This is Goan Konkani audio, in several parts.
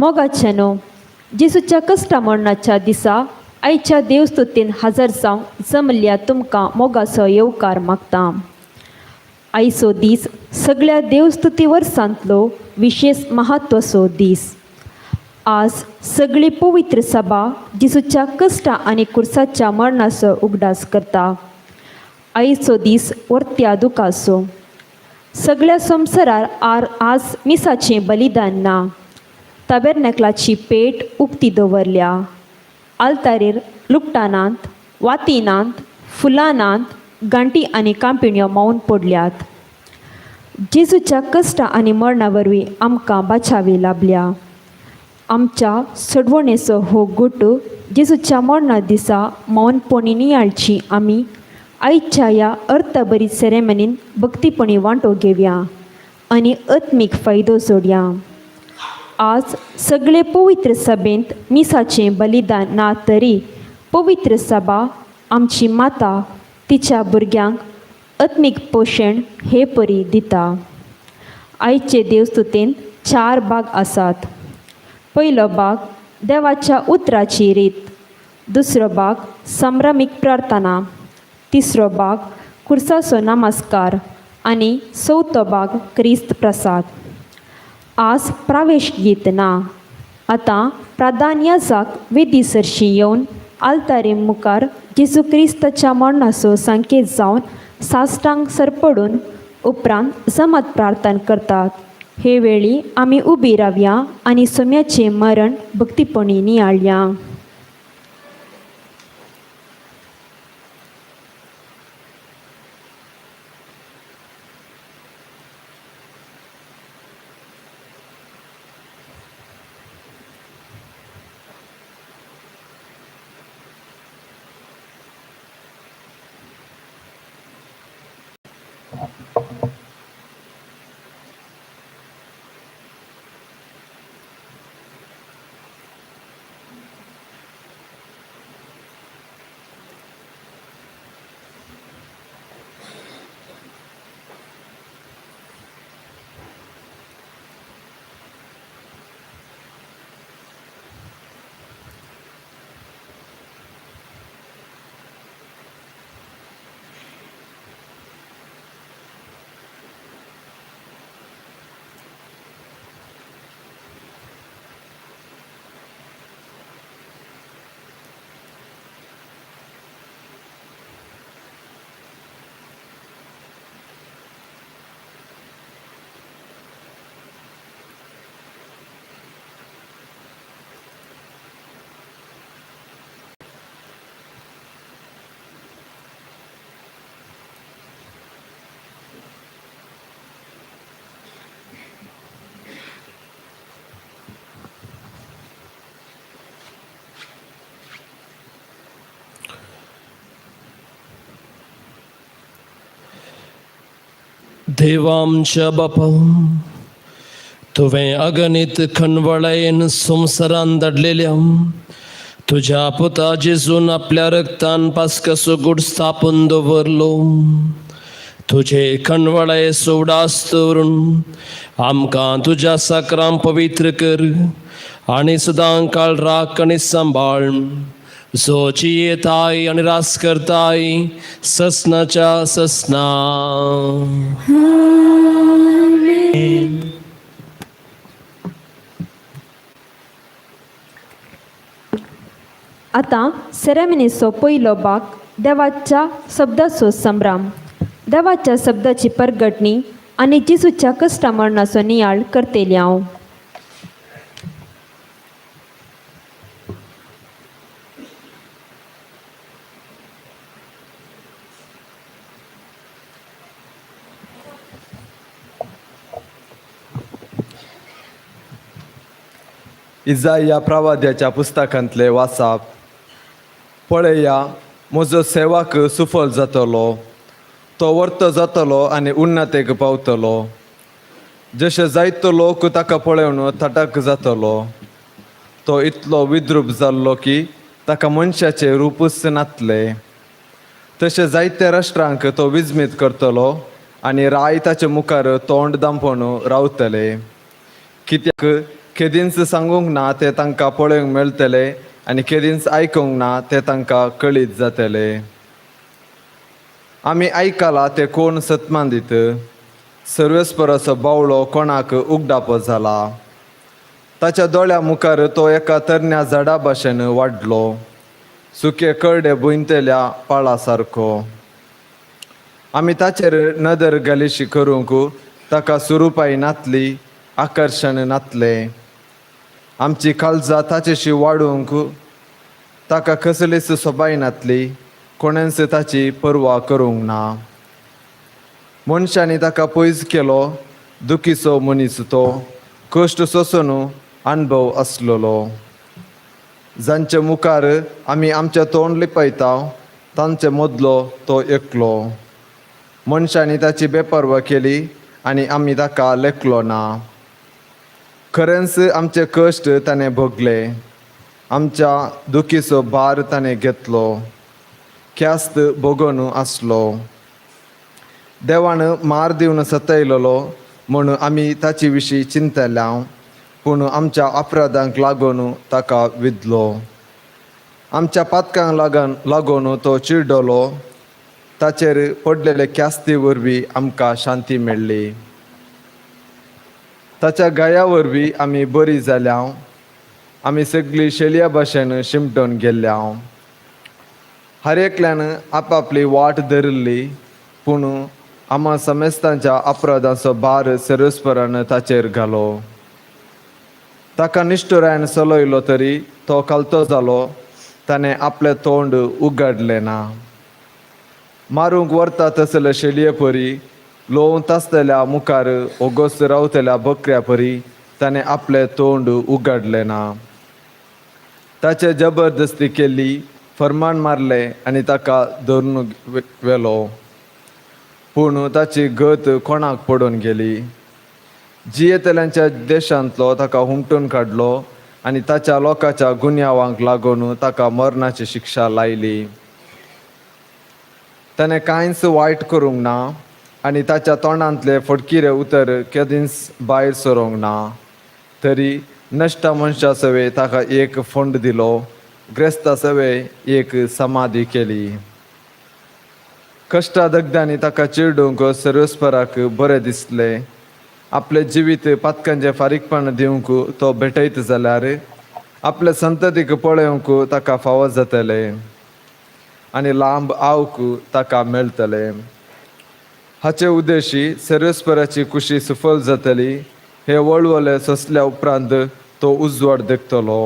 मोगाच्यानो, जेजूच्या कश्टा मरणाच्या दिसा आयच्या देवस्तुतीन हजर जावंक जमल्या तुमकां मोगाचो येवकार मागता. आयचो दीस सगळ्या देवस्तुती वर्सांतलो विशेश महत्वाचो दीस. आज सगळी पवित्र सभा जेजूच्या कश्टा आनी कुर्साच्या मरणाचो उगडास करता. आयचो दीस वर्त्या दुखाचो. सगळ्या संवसारार आज मिसाचें बलिदान ना. ताबेरनॅकलाची पेट उक्ती दवरल्या. आल्तारेर लुकटानांत, वातीनांत, फुलानांत, गांठी आनी कांपिण्यो मावन पडल्यात. जेजूच्या कश्टा आनी मरणा वरवीं आमकां बाचावी लाभल्या. आमच्या सोडवणेचो हो गुट जेजूच्या मरणा दिसा मौनपणी नियाळची आमी आयच्या ह्या अर्थभरीत सेरेमनीन भक्तीपणी वांटो घेवया आनी आत्मीक फायदो जोडया. आज सगळे पवित्र सभेंत मिसाचें बलिदान ना तरी पवित्र सभा आमची माता तिच्या भुरग्यांक आत्मीक पोशण हे परी दिता. आयचे देवस्तुतेंत चार भाग आसात. पयलो भाग देवाच्या उतराची रीत, दुसरो भाग संभ्रमीक प्रार्थना, तिसरो भाग कुर्साचो नमस्कार आनी चवथो भाग क्रिस्त प्रसाद. आज प्रवेश गीत ना. आतां प्रधान याजाक वेदी सरशी येवन आल्तारे मुखार जेजू क्रिस्ताच्या मरणाचो संकेत जावन साश्टांग सरपडून उपरांत जमात प्रार्थना करतात. हे वेळी आमी उबी रावया आनी सोम्याचें मरण भक्तीपणी नियाळया. देवा आमच्या बापा, तुवें अगणीत खणवळायेन संवसारान धाडलेल्या तुज्या पुता जेजून आपल्या रक्तान पास्काचो गूट स्थापून दवरलो. तुजे खणवळाये उडास दवरून आमकां तुज्या साकरां पवित्र कर आनी सदां काळ राख आनी सांबाळ, जो जियेताय आनी रास करताय ससनाच्या ससना. आतां सेरेमनीचो पयलो भाग देवाच्या शब्दाचो संभ्रम. देवाच्या शब्दाची परगटणी आनी जेजूच्या कश्टा मरणाचो नियाळ करतली हांव. इजाया प्रवाद्याच्या पुस्तकांतले वासाप. पळया, म्हजो सेवाक सुफल जातलो, तो वर्त जातलो आनी उन्नतेक पावतलो. जशे जायतो लोक ताका पळोवन थटक जातलो. तो इतलो विद्रूप जाल्लो की ताका मनशाचें रुपूच नातलें. तशें जायत्या राष्ट्रांक तो विजमीत करतलो आनी राय ताचे मुखार तोंड दांपोवन रावतले. कित्याक केदींच सांगूंक ना तें तांकां पळोवंक मेळटलें आनी केदींच आयकूंक ना तें तांकां कळीत जातलें. आमी आयकलां तें कोण सत्मान दित? सर्वेस्पराचो बावळो कोणाक उगडापो जाला? ताच्या दोळ्या मुखार तो एका तरण्या झाडा भाशेन वाडलो, सुके करडे भुंयतल्या पाळा सारको. आमी ताचेर नदर घालीशी करूंक ताका सुरुपाय नातली, आकर्शण नातलें. आमची काळजां ताचेशी वाडूंक ताका कसलीच सोबाय नातली. कोणेंच ताची पर्वा करूंक ना. मनशांनी ताका पयस केलो. दुखीचो मनीस तो, कश्ट सोंसून अणभव आसलेलो. जांचे मुखार आमी आमचें तोंड लिपयता तांचे मदलो तो एकलो. मनशांनी ताची बेपर्वा केली आनी आमी ताका लेखलो ना. खरेंच आमचे कश्ट ताणें भोगले, आमच्या दुखीचो भार ताणें घेतलो, ख्यास्त भोगोन आसलो. देवान मार दिवन सतयलेलो म्हूण आमी ताचे विशीं चिंतल्या, पूण आमच्या अपराधांक लागून ताका विदलो, आमच्या पातकांक लागून तो चिडलो. ताचेर पडलेले ख्यास्ती वरवीं आमकां शांती मेळ्ळी. ताच्या गाया वरवीं आमी बरी जाल्या. आमी सगळीं शेलया भाशेन शिमटून गेल्ल्या. हर एकल्यान आपापली वाट धरिल्ली, पूण आमा समेस्तांच्या अपराधांचो भार सर्वेस्परान ताचेर घालो. ताका निश्ठुरायन चलयलो तरी तो खालतो जालो, ताणें आपलें तोंड उगडलें ना. मारूंक व्हरता तसले शेलये परी, लोवून तासतल्या मुखार ओगोस रावतल्या बकऱ्या परी ताणें आपलें तोंड उगडलें ना. ताचे जबरदस्ती केली, फरमान मारलें आनी ताका धरून व्हेलो. पूण ताची गत कोणाक पडून गेली? जियेतल्यांच्या देशांतलो ताका हुमटून काडलो आनी ताच्या लोकांच्या गुन्यांवांक लागून ताका मरणाची शिक्षा लायली. ताणें कांयच वायट करूंक ना आनी ताच्या तोंडांतलें फटकिरें उतर केदींच भायर सरूंक ना, तरी नश्टा मनशा सवे ताका एक फोंड दिलो, ग्रेस्ता सवे एक समाधी केली. कश्टा दगदांनी ताका चिरडूंक सर्वेस्पराक बरें दिसलें. आपलें जिवीत पातकांचें फारीकपण दिवंक तो भेटयत जाल्यार आपले संततीक पळोवंक ताका फावो जातलें आनी लांब आवक ताका मेळटलें. हाचे उद्देशी सर्वेस्पराची खुशी सफल जातली. हे वळवळे सोंसल्या उपरांत तो उजवाड देखतलो.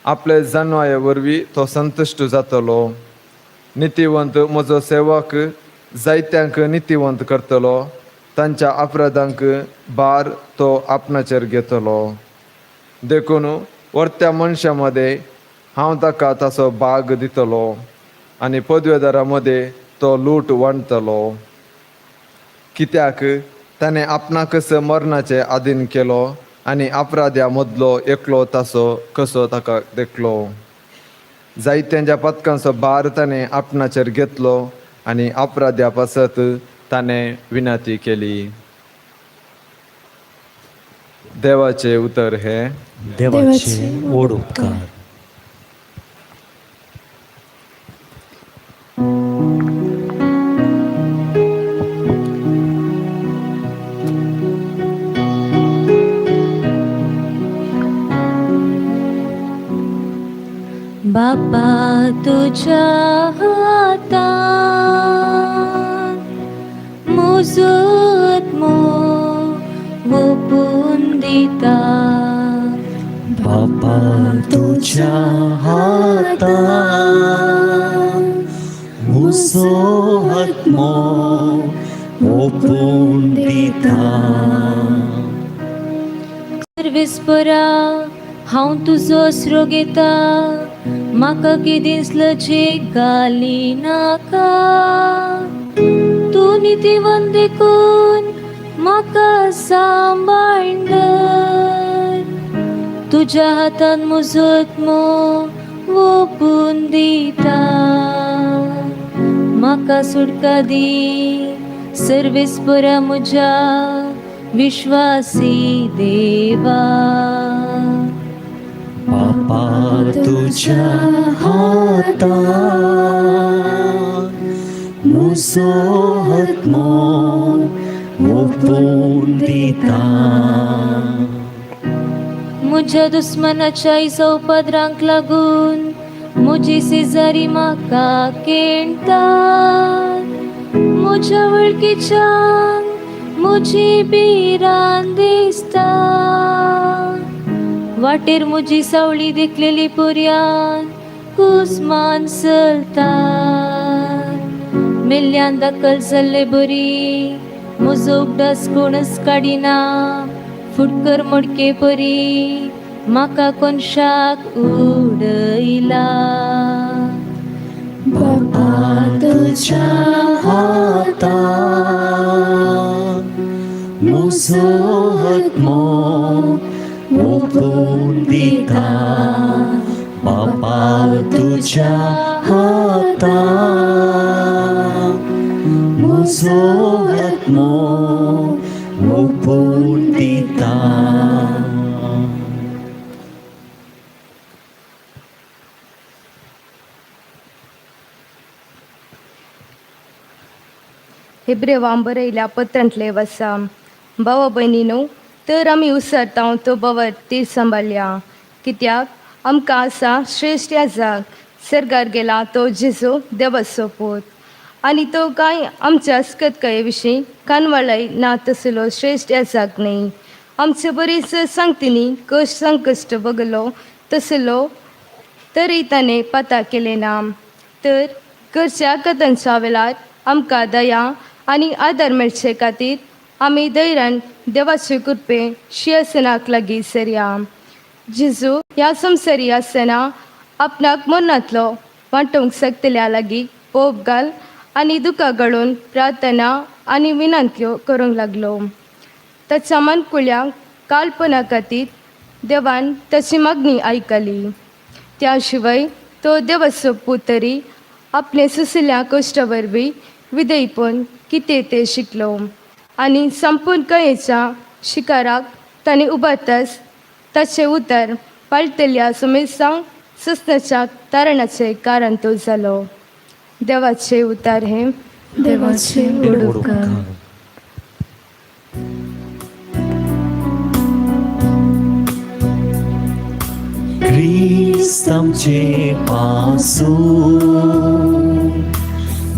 आपले जानवाये वरवीं तो संतुश्ट जातलो. नितीवंत म्हजो सेवक जायत्यांक नितीवंत करतलो. तांच्या अपराधांक भार तो आपणाचेर घेतलो. देखून वर्त्या मनशां मदें हांव ताका ताचो भाग दितलो आनी पदवेदारां मदें तो लूट वांटतलो. कित्याक ताणें आपणाकच मरणाचें आदीन केलो आनी अपराध्या मदलो एकलो ताचो कसो ताका देखलो. जायत्यांच्या पदकांचो भार ताणें आपणाचेर घेतलो आनी अपराध्या पासत ताणें विनंती केली. देवाचें उतर हें. देवाचे व्हड उपकार. बापा तुझ्या हातान मुजत मो ओपून दिता. बापा तुझ्या हातान म्हजो आत्मो ओपून दिता. सर्वेस्परा. हांव तुजो आसरो घेता, म्हाका केदींच लजेक घाली नाका. तूं नितीवन देखून म्हाका सांबाळून धर. तुज्या हातान म्हजो आत्मो ओपून दिता. म्हाका सुटका दी सर्वेस्परा म्हज्या विश्वासी देवा. बापा तुज्या हातान म्हजो आत्मो ओपून दिता. म्हज्या दुस्मानाच्या उपद्रांक लागून म्हजी शेजारी म्हाका केणटात. म्हज्या वळखीच्यांक म्हजी भिरांत दिसता. वाटेर म्हजी सावळी देखलेली पुर्यान कुसमान चलतात. मेल्ल्यान दाखल जाल्ले बरी म्हजो उगडास कोणच काडिना. फुटकर मोडके परी म्हाका कोनशाक उडयला. बापा तुज्या हातान म्हजो आत्मो ओपून दिता. बापा तुज्या हातान म्हजो आत्मो ओपून दिता. हेब्रेवां बरयल्या पत्रांतले वसा. भावा भयणीनो, तर आमी उसरता तो बवर तीर सांबाळया, कित्याक आमकां आसा श्रेश्ठ याजाक सर्गार गेला तो जेजू देवाचो पूत, आनी तो कांय आमच्या अस्कतकाये विशीं कानवाळाय ना तसलो श्रेश्ठ याजाक न्हय. आमचे बरीच सांगतिनी कश्ट संकश्ट बगलो तसलो तरी ताणें पता केलें ना. तर घरच्या कथनच्या वेळार आमकां दया आनी आदार मेळचे खातीर आमी धैर्यान देवाचे कृपे शिंयासनाक लागीं सरया. जेजू ह्या संवसारी आसतना आपणाक मरणांतलो वांटोवंक शकतल्या लागीं पोप घाल आनी दुकां गळून प्रार्थना आनी विनंत्यो करूंक लागलो. ताच्या मानकुल्या काल्पना खातीर देवान ताची मागणी आयकली. त्या शिवाय तो देवाचो पूत तरी आपले सुशिल्या कश्टा वरवीं विधेयपण कितें तें शिकलो आनी संपूर्ण कयेच्या शिकाराक ताणें उबारताच ताचें उतर पाळटल्या सुमेसांक सोंसण्याच्या तारणाचें कारण तो जालो. देवाचें उतर हें. देवाचे व्हड उपकार. क्रिस्त आमचे पासून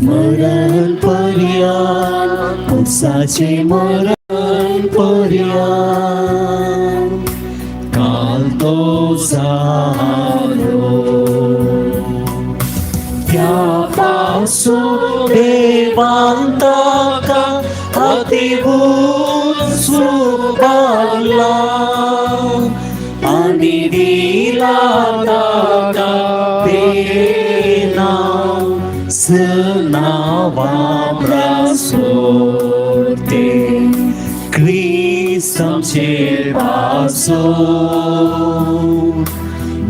मरण पर्यान, उसाचे मरण पर्यान काल तो जालो. त्या पासून देवान ताका अतिवून सुबारला आनी दिला ताका ते नांव सनावा प्रासोते. क्रिस्त आमचे पासून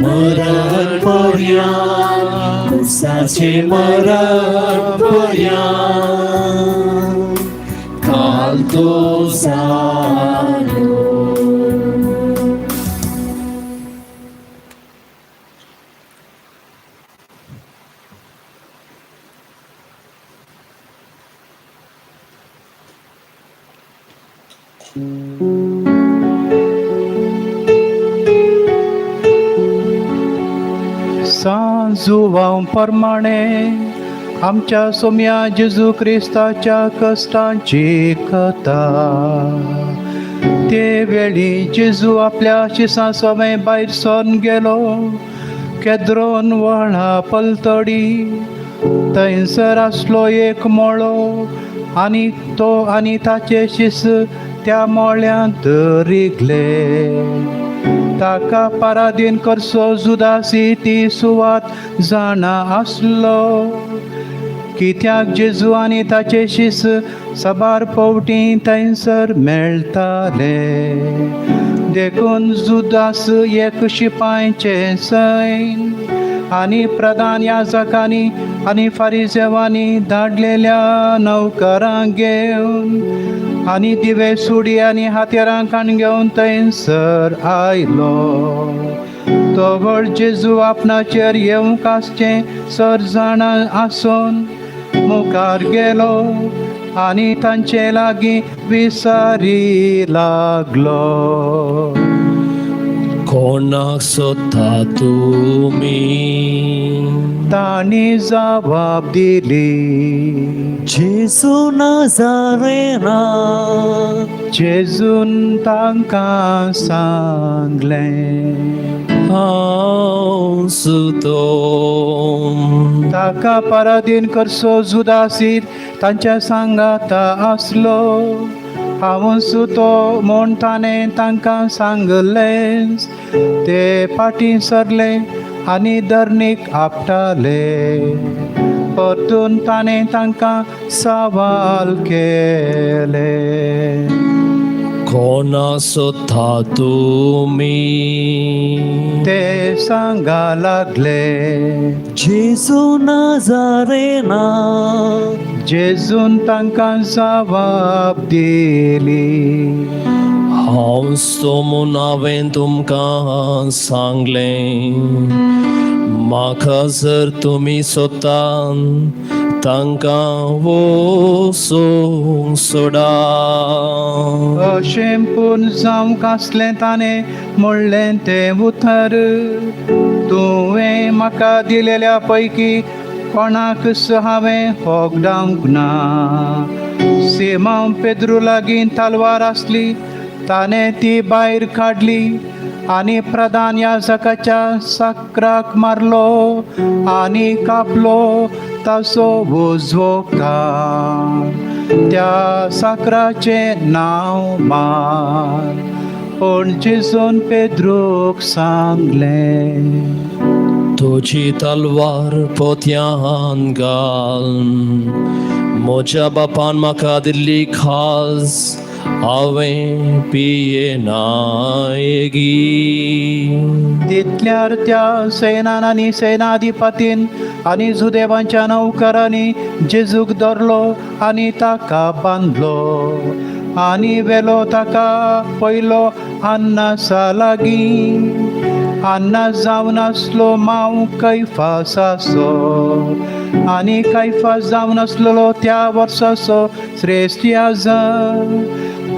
मरण पर्यान, उसाचे मरण पर्यान काल तो जालो. सांजुवां प्रमाणे आमच्या सोम्या जेजू क्रिस्ताच्या कश्टांची कथा. ते वेळी जेजू आपल्या शिसां सवें भायर सरून गेलो केद्रोन व्हळा पलतडी. थंयसर आसलो एक मळो आनी तो आनी ताचे शिस त्या मळ्यांत रिगले. ताका पारादीन करचो जुदासी ती सुवात जाणा आसलो. कित्याक जेजू आनी ताचे शिस साबार पावटी थंयसर मेळटाले. देखून जुदास एक शिपायचें सैन आनी प्रधान याजकांनी आनी फारिजेवांनी धाडलेल्या नौकरांक घेवन आनी दिवे सुडी आनी हातयारां काण घेवन थंयसर आयलो. तो व्हड जेजू आपणाचेर येवंक आसचें सर जाणा आसून मुखार गेलो आनी तांचे लागीं विसारी लागलो. कोणाक सोदता तुमी? तांणी जबाब दिली, जेजू नाजारेना. जेजून तांकां सांगलें, हांव सुतो. ताका पराधीन करचो जुदासीर तांच्या सांगाता आसलो. हांव सुतो म्हूण ताणें तांकां सांगलेंच. ते फाटीं सरले आनी धरणीक आपटाले. परतून ताणें तांकां सवाल केलें, कोणाक सोदता तुमी? ते सांगा लागले, जेजू नाजारेना. जेजून तांकां जबाब दिली, हांव तो म्हूण हांवें तुमकां सांगलें. म्हाका जर तुमी सोदता, तांकां वचूंक सोडा. अशें पूण जावंक आसलें ताणें म्हणलें तें उतर, तुवें म्हाका दिलेल्या पैकी कोणाकच हांवें होगडावंक ना. सिमांव पेद्रू लागीं तलवार आसली. ताणें ती भायर काडली आनी प्रधान याजकाच्या साकराक मारलो आनी कापलो ताचो उजवो कान. त्या साकराचें नांव मार. पूण जेजून पेद्रूक सांगलें, तुजी तलवार पोत्यान घाल. म्हज्या बापान म्हाका दिल्ली खास हांवें पियेनायगी? तितल्यार त्या सैनान आनी सेनाधिपतीन आनी जुदेवांच्या नौकरांनी जेजूक धरलो आनी ताका बांदलो आनी व्हेलो ताका पयलो अन्नासा लागीं. अन्नास जावन आसलो मांव कैफासाचो आनी कैफास जावन आसलेलो त्या वर्साचो श्रेश्ठ याजक.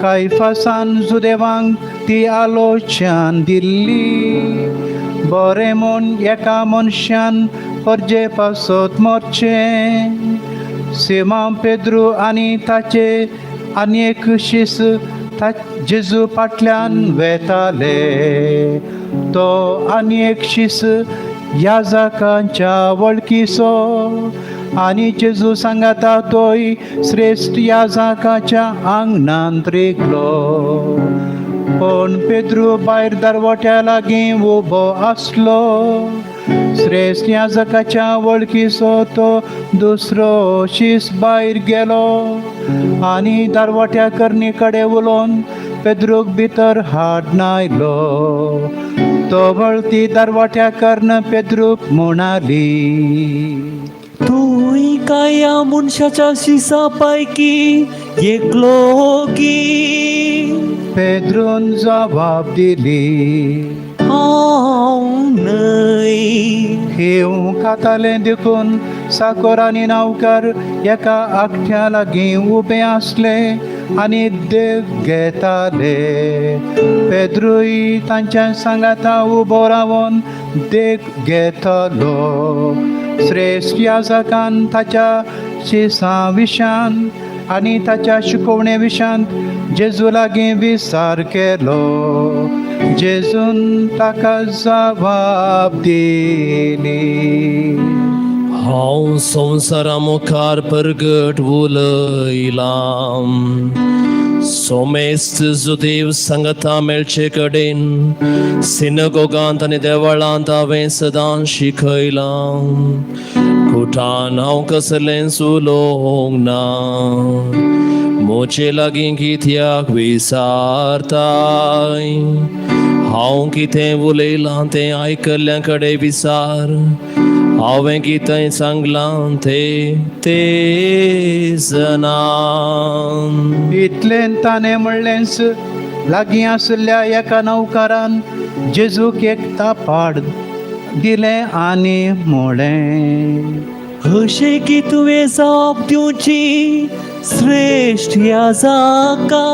कैफासान जुदेवांक ती आलोचन दिल्ली, बरें म्हूण एका मनशान परजे पासत मरचें. सिमांव पेद्रू आनी ताचे आनी एक शीस जेजू फाटल्यान वेताले. तो आनी एक शीस याजकांच्या वळखीचो आनी जेजू सांगाता तोय श्रेश्ठ याजकाच्या आंगणांत रिगलो. पूण पेद्रू भायर दरवट्या लागीं उबो आसलो. श्रेश्ठ याजकाच्या वळखीचो तो दुसरो शीस भायर गेलो आनी दरवट्या करणी कडेन उलोवन पेद्रूक भितर हाडून आयलो. तो वळती दरवट्या कर्ण पेद्रूक म्हणाली, तूंय काय ह्या मनशाच्या शिसा पैकी एकलो की? पेद्रून जबाब दिली, हांव न्हय. हेव खातालें देखून साकोर आनी नावकार एका आखट्या लागीं उबे आसले आनी देख घेताले. पेद्रूय तांच्या सांगाता उबो रावन देख घेतलो. श्रेश्ठ याजकान ताच्या शिसां विशान आनी ताच्या शिकोवणे विशांत जेजू लागीं विचार केलो. जेजून ताका जबाब दिली, हांव संवसारा मुखार परगट उलयलां. सोमेस्त जुदेव सांगता मेळचे कडेन सिनगोगांत आनी देवळांत हांवें सदां शिकयलां. कुटान हांव कसलेंच उलोवंक ना. म्हजे लागीं कित्याक विसारताय? हांव कितें उलयलां तें आयकल्ल्या कडेन विसार. हांवें कितें सांगलां तें ते जना. इतलें ताणें म्हणलेंच लागीं आशिल्ल्या एका नौकारान जेजूक एक तापाड दिलें आनी म्हणलें, अशें की तुवें जाप दिवची श्रेश्ठ ह्या जाका.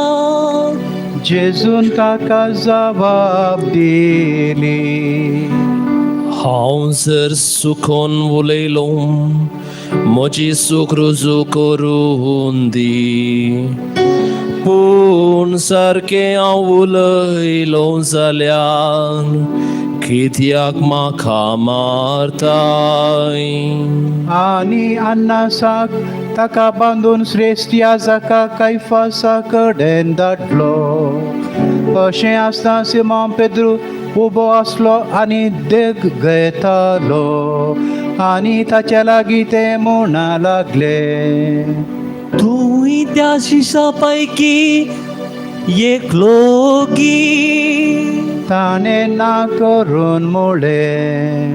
जेजून ताका जबाब दिली, हांव जर सुखोन उलयलो म्हजी सूख रुजू करून दी, पूण सारकें हांव उलयलो जाल्यार कित्याक म्हाका मारताय? आनी अन्नासाक ताका बांदून श्रेश्ठ याजका कैफासा कडेन धाडलो. अशें आसतना सिमोन पेद्रू उबो आसलो आनी देग घेतालो आनी ताच्या लागीं ते म्हणा लागले, तूंय त्या शिशा पैकी एकलो गी? ताणें ना करून म्हणलें,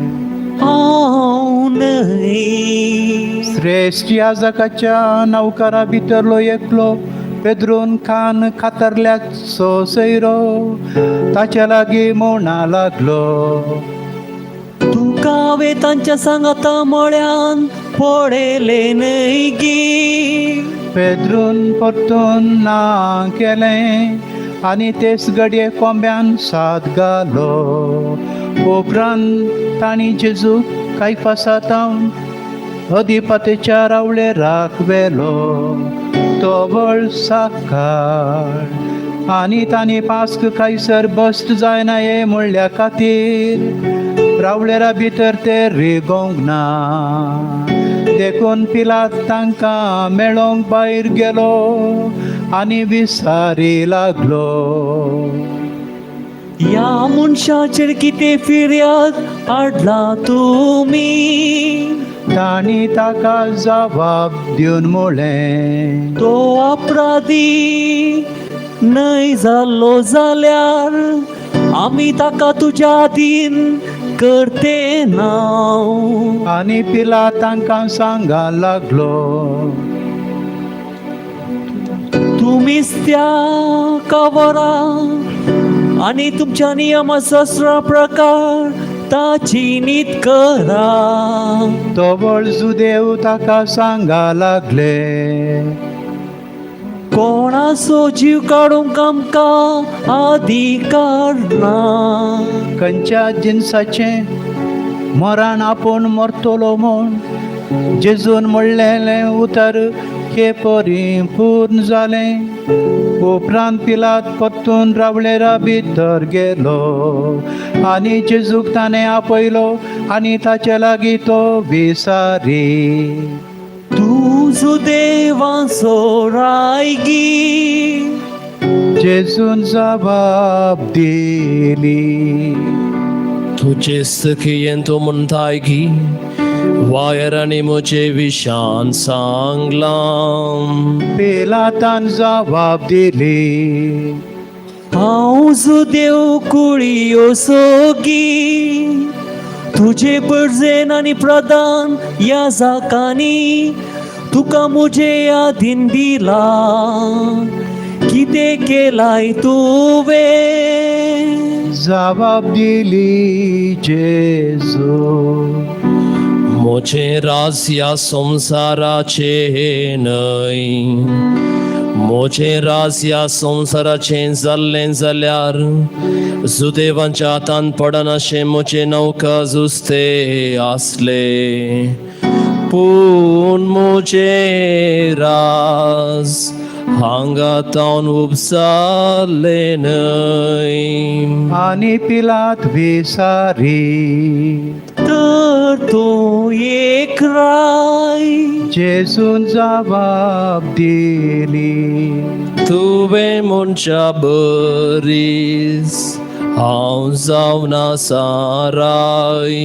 हांव न्हय. श्रेश्ठ याजकाच्या नौकरा भितरलो एकलो पेद्रून कान कातरल्याचो सैरो ताच्या लागीं म्हणा लागलो, तुका हांवें तांच्या सांगाता मळ्यान पळयलें न्हय गी? पेद्रून परतून ना केलें आनी तेच घडये कोंब्यान साद घालो. उपरांत तांणी जेजूक कायफासा तावन अधिपतीच्या रावळेराक व्हेलो. तो व्हड साकाळ आनी तांणी पास्क खायसर बस्ट जायना हें म्हणल्या खातीर रावळेरा भितर ते रिगोवंक ना. देखून पिलात तांकां मेळोंक भायर गेलो आनी विसारी लागलो. ह्या मनशाचेर कितें फिर्याद हाडला तुमी? तांणी ताका जबाब दिवन म्हणलें, तो अपराधी न्हय जाल्लो जाल्यार आमी ताका तुज्या अधीन करते ना. आनी पिलात तांकां सांगा लागलो, तुमीच त्या कवरा आनी तुमच्या नियमाशास्त्रा प्रकार ताची नीत करा. तवळ जुदेव ताका सांगा लागले, कोणाचो जीव काडूंक आमकां अधिकार ना. खंयच्या जिनसाचें मरण आपूण मरतलो म्हूण जेजून म्हणलेलें उतर हे परी पूर्ण जालें. उपरांत पिलात परतून रावळेरा भितर गेलो आनी जेजूक ताणें आपयलो आनी ताचे लागीं तो विसारी, तूं जुदेवांचो रायगी? जेजून जबाब दिली, तुजे सखियेन तूं म्हणटाय की वायरांनी म्हजे विशान सांगलां. पिलातान जबाब दिली, हांव जुदेव कुळयो सोगी, तुजे परजेन आनी प्रधान ह्या जाकांनी तुका म्हजे यादीन दिला. कितें केलाय तुवें? जबाब दिली जेजू, म्हजें राज ह्या संवसाराचें न्हय. म्हजें राज ह्या संवसाराचें जाल्लें जाल्यार जुदेवांच्या हातान पडनाशें म्हजें नौका जुस्ते आसले, पूण म्हजें राज हांगा तावन उपसारलें न्हय. आनी पिलात विसारी तर तूं एक राय. जेजून जबाब दिली, तुवें मनशा बरीस हांव जावन आसा राय.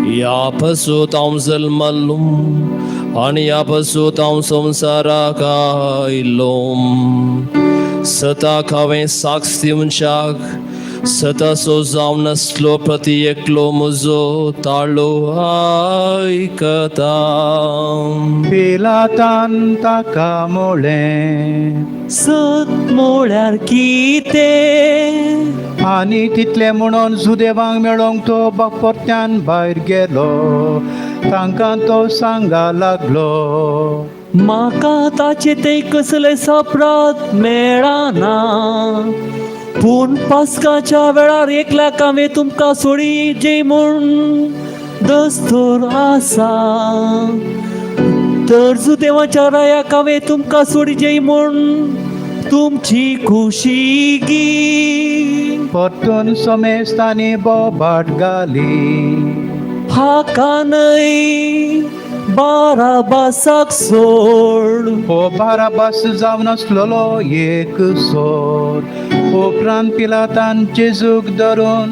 ह्या पसूत हांव जल्मलो आनी ह्या पसूत हांव संवसाराक आयलो. सताक हांवें साक्ष दिवच्याक सतासो जावन नासलो प्रती एकलो म्हजो ताळो आयकता. पिलातान ताका म्हळें, सत म्हळ्यार कितें? आनी तितलें म्हणून जुदेवांक मेळोंक तो परत्यान भायर गेलो. तांकां तो सांगा लागलो, म्हाका ताचे ते कसले अपराध मेळना, पूण पास्काच्या वेळार एकल्याक हांवें तुमकां सोडी जे म्हूण दस्तूर आसा. तर जुदेवाच्या रायाक हांवें तुमकां सोडी जे म्हूण तुमची खुशी गी? परतून समेस्तांनी बोबाट घाली, हाका न्हय, बाराबासाक सोड. हो बाराबास जावन आसलेलो एक सोर. उपरांत पिलातान जेजूक धरून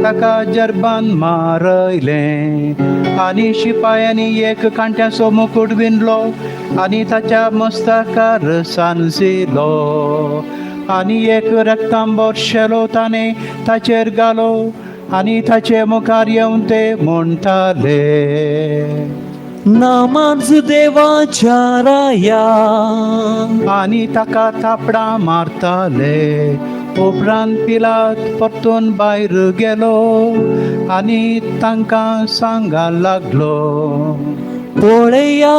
ताका जर्बान मारयलें. आनी शिपायांनी एक कांट्याचो मुकूट विणलो आनी ताच्या मस्तकार सांजिलो आनी एक रक्तांबर शेलो ताणें ताचेर घालो आनी ताचे मुखार येवन ते म्हणटाले, नामान देवाच्या राया. आनी ताका थापडां मारताले. उपरांत पिलात परतून भायर गेलो आनी तांकां सांगा लागलो, पळया,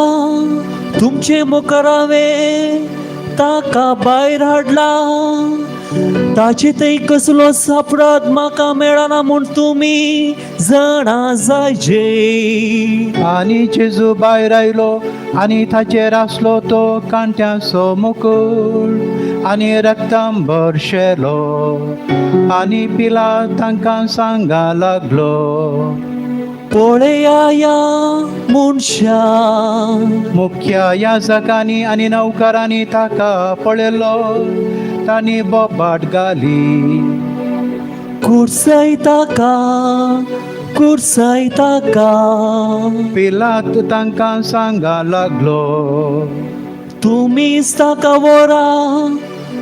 तुमचे मुखार हांवें ताका भायर हाडला. ताचे थंय कसलोच अपराध म्हाका मेळना म्हूण तुमी जाणा जायजे. आनी जेजू भायर आयलो आनी ताचेर आसलो तो कांट्यांचो मुकूट आनी रक्तांबर शेलो. आनी पिलात तांकां सांगा लागलो, पळया ह्या मनशा. मुख्य याजकांनी आनी नौकरांनी ताका पळयलो, तांणी बोबाट घाली, कुर्साय ताका, कुर्साय ताका. पिलात तांकां सांगा लागलो, तुमीच ताका व्हरा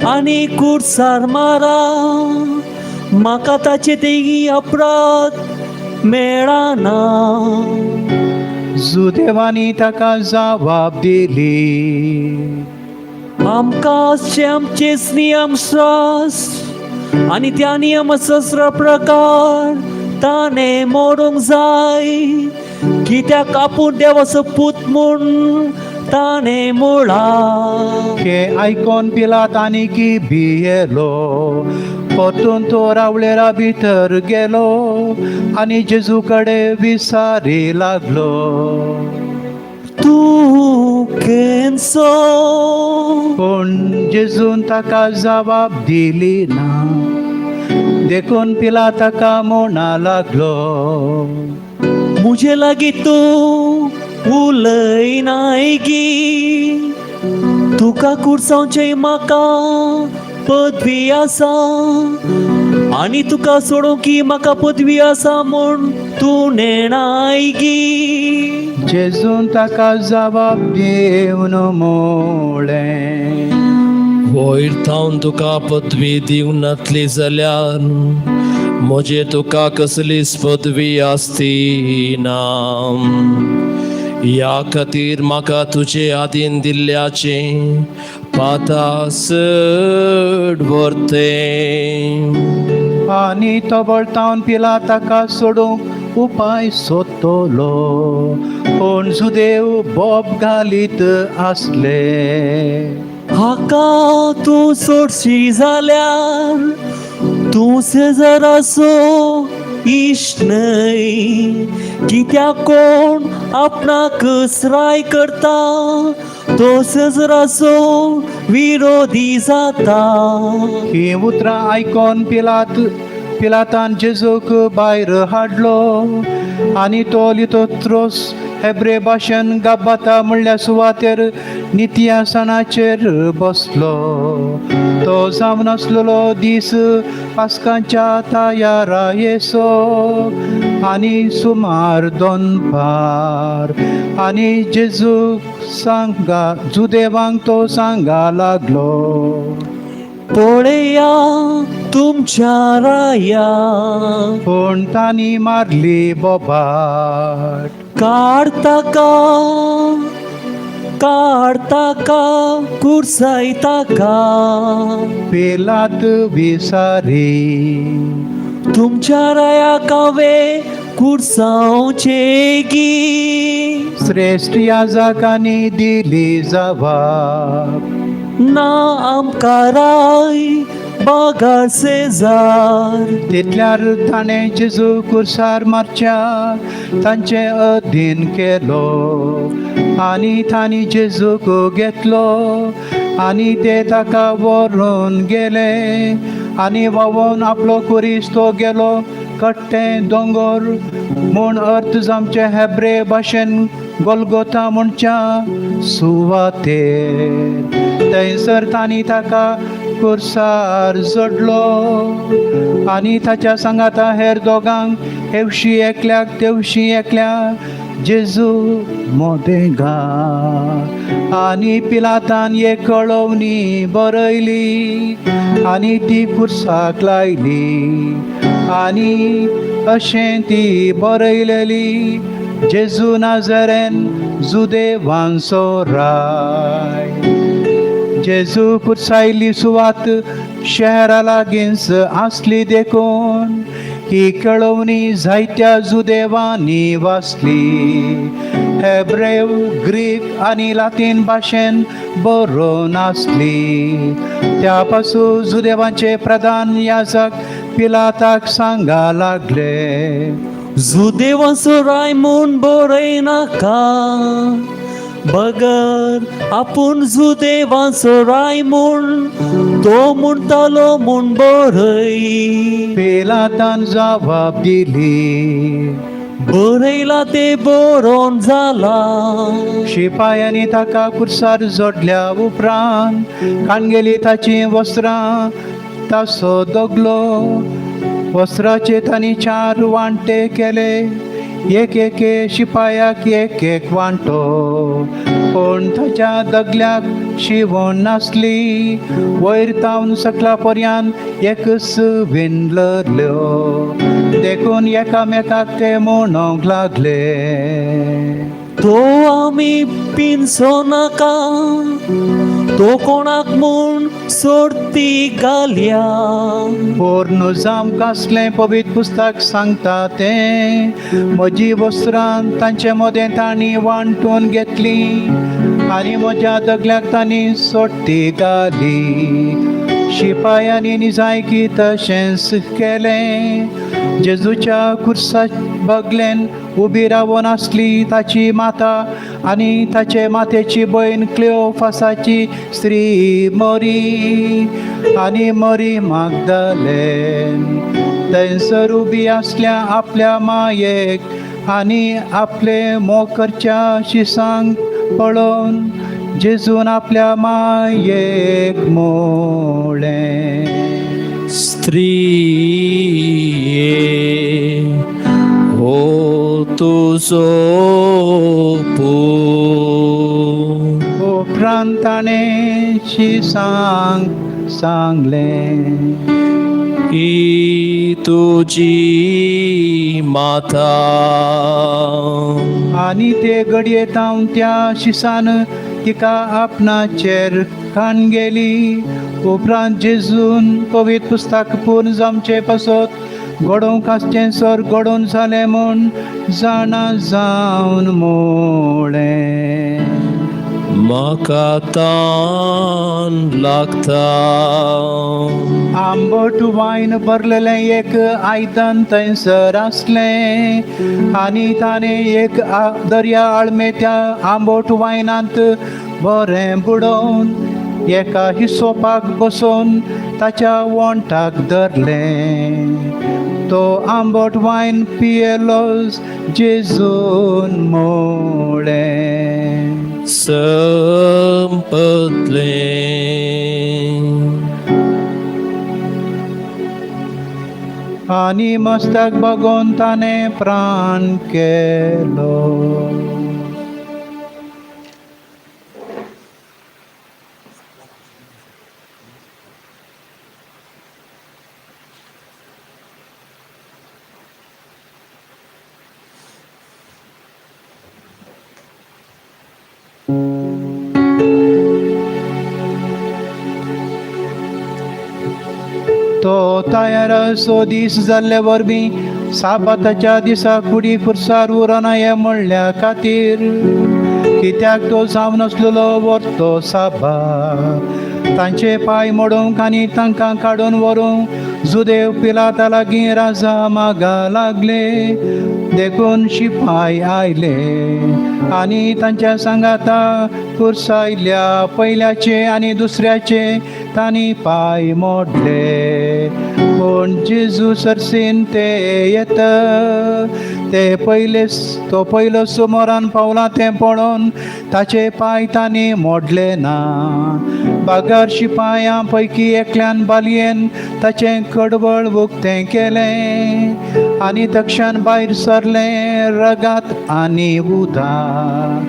आनी कुर्सार मारा. म्हाका ताचे तेगी अपराध मेळना. जुदेवांनी ताका जबाब दिली, आमकां आसचे आमचेच नियम शास्त्र आनी त्या नियमशास्त्र प्रकार ताणें मोडूंक जाय, कित्याक आपूण देवाचो पूत म्हूण ताणें म्हळां. हे आयकोन पिलात आनी की भियेलो. परतून तो रावळेरा भितर गेलो आनी जेजू कडेन विसारी लागलो, तूं केन्सो? पूण जेजून ताका जबाब दिली ना. देखून पिला ताका म्हणा लागलो, म्हजे लागीं तूं उलयनाय गी? तुका कुर्सावचें म्हाका पदवी आसा आनी तुका सोडूंक की म्हाका पदवी आसा म्हूण तूं नेणाय गी? जेजून ताका जबाब दिवन म्हळें, वयर थावन तुका पदवी दिवं नातली जाल्यार म्हजे तुका कसलीच पदवी आसती ना. ह्या खातीर म्हाका तुजे आदीन दिल्ल्याचें पाता चड व्हरतें. आनी तो बळतावन पिला ताका सोडूंक उपाय सोदतलो, पूण जुदेव बोब घालीत आसले. हाका तूं सोडशी जाल्यार तूं सेजाराचो इश्ट न्हय कित्याक कोण आपणाक सराय करता तो सजराचो विरोधी जाता. ही उतरां आयकोन पिलातान जेजूक भायर हाडलो आनी तो लितोत्रोस हेब्रे भाशेन गाब्बाता म्हणल्या सुवातेर नित्यासनाचेर बसलो. तो जावन आसलेलो दीस पास्कांच्या तयारा येसो आनी सुमार दोनपार आनी जेजूक सांगा जुदेवांक तो सांगा लागलो. पळया तुमच्या राया. पूण तांणी मारली बोबाट. काडता का काडता का कुर्सायता का. पिलात विसारी तुमच्या रायाक हांवें कुर्सावचें गी. श्रेश्ठ याजकांनी दिली जबाब. ना आमकां राय बागार सेजार. तितल्यार ताणें जेजू कुर्सार मारच्या तांचे अधीन केलो आनी तांणी जेजूक घेतलो आनी ते ताका व्हरून गेले आनी व्हांवोन आपलो कुरीस तो गेलो कट्टें दोंगोर म्हूण अर्थ जावचे हेब्रे भाशेन गोलगोता म्हणच्या सुवातेर. थंयसर तांणी ताका कुर्सार जोडलो आनी ताच्या सांगाता हेर दोगांक हेवशी एकल्याक तेवशी एकल्याक जेजू मोदेगा. आनी पिलातान एक कळोवणी बरयली आनी ती कुर्साक लायली आनी अशें ती बरयलेली जेजू नाजरेन जुदेवांचो राय. जेजू कुर्सायली सुवात शहरा लागींच आसली देखून ही कळोवणी जायत्या जुदेवांनी वाचली. हेब्रेव ग्रीक आनी लातीन भाशेन बरोवन आसली. त्या पासून जुदेवांचे प्रधान याजक पिलाताक सांगा लागले. जुदेवांचो राय म्हूण बरयनाका बगर आपूण जुदेवांचो राय म्हूण तो म्हणटालो म्हूण बरय. पिलातान जबाब दिली. बरयला ते बरोवन जाला. शिपायांनी ताका कुर्सार जोडल्या उपरांत काणगेली ताचीं वस्त्रां तासो दगलो. वस्त्राचे तांणी चार वांटे केले एक एके शिपायाक एक एक वांटो. पूण ताच्या दगल्याक शिवण नासली वयर तावन सकला पर्यंत एकच विणलल्यो देखून एकामेकाक ते म्हणूंक लागले. तो आमी पिनसो नाका तो कोणाक म्हूण सोडती घालया. पोरनु जावंक आसलें पवित्र पुस्तक सांगता तें म्हजी वस्त्रां तांचे मदें तांणी वांटून घेतलीं आनी म्हज्या दगल्याक तांणी सोडटी घाली. शिपायांनी निजायकी तशेंच केलें. जेजूच्या कुर्सा बगलेन उबी रावन आसली ताची माता आनी ताचे मातेची भयण क्लियोफासाची स्त्री मरी आनी मरी मागदलेन. थंयसर उबी आसल्या आपल्या मायेक आनी आपले मोकरच्या शिसांक पळोवन जेजून आपल्या मायेक मोळें. स्त्रिये हो तुजो पूत. उपरांत ताणें शिसांक सांगलें. ही तुजी माता. आनी ते घडये तावन त्या शिसान तिका आपणाचेर खाण गेली. उपरांत जेजून पवित्र पुस्तक पूर्ण जावचे पासत घडोवंक आसचें सर घडोवन जालें म्हूण जाणा जावन मोळें. म्हाका तान लागता. आंबट वायन भरलेलें एक आयदन थंयसर आसलें आनी ताणें एक दर्या आळमे त्या आंबट वायनांत बरें बुडोवन एका हिसोपाक बसोवन ताच्या वोंठाक धरलें. तो आंबट वायन पियेलो जेजून मोळें. संपतलें. आनी मस्तक बगोवन ताणें प्राण केलो. तो तयार असो दीस जाल्ले वरवीं साबाताच्या दिसा कुडी खुर्सार उरना हें म्हणल्या खातीर, कित्याक तो जावन आसलेलो व्हरतो साबात. तांचे पांय मोडूंक आनी तांकां काडून व्हरूंक जुदेव पिलाता लागीं राजा मागा लागले. देखून शिपाय आयले आनी तांच्या सांगाता खुर्सायल्या पयल्याचे आनी दुसऱ्याचे तांणी पांय मोडले. पूण जेजू सरसीन ते येत ते पयले तो पयलो सुमोरान पावला तें पळोवन ताचे पांय तांणी मोडले ना. बागार शिपायां पैकी एकल्यान बालयेन ताचें कडवळ उक्तें केलें आनी तक्षान भायर सरलें रगात आनी उदक.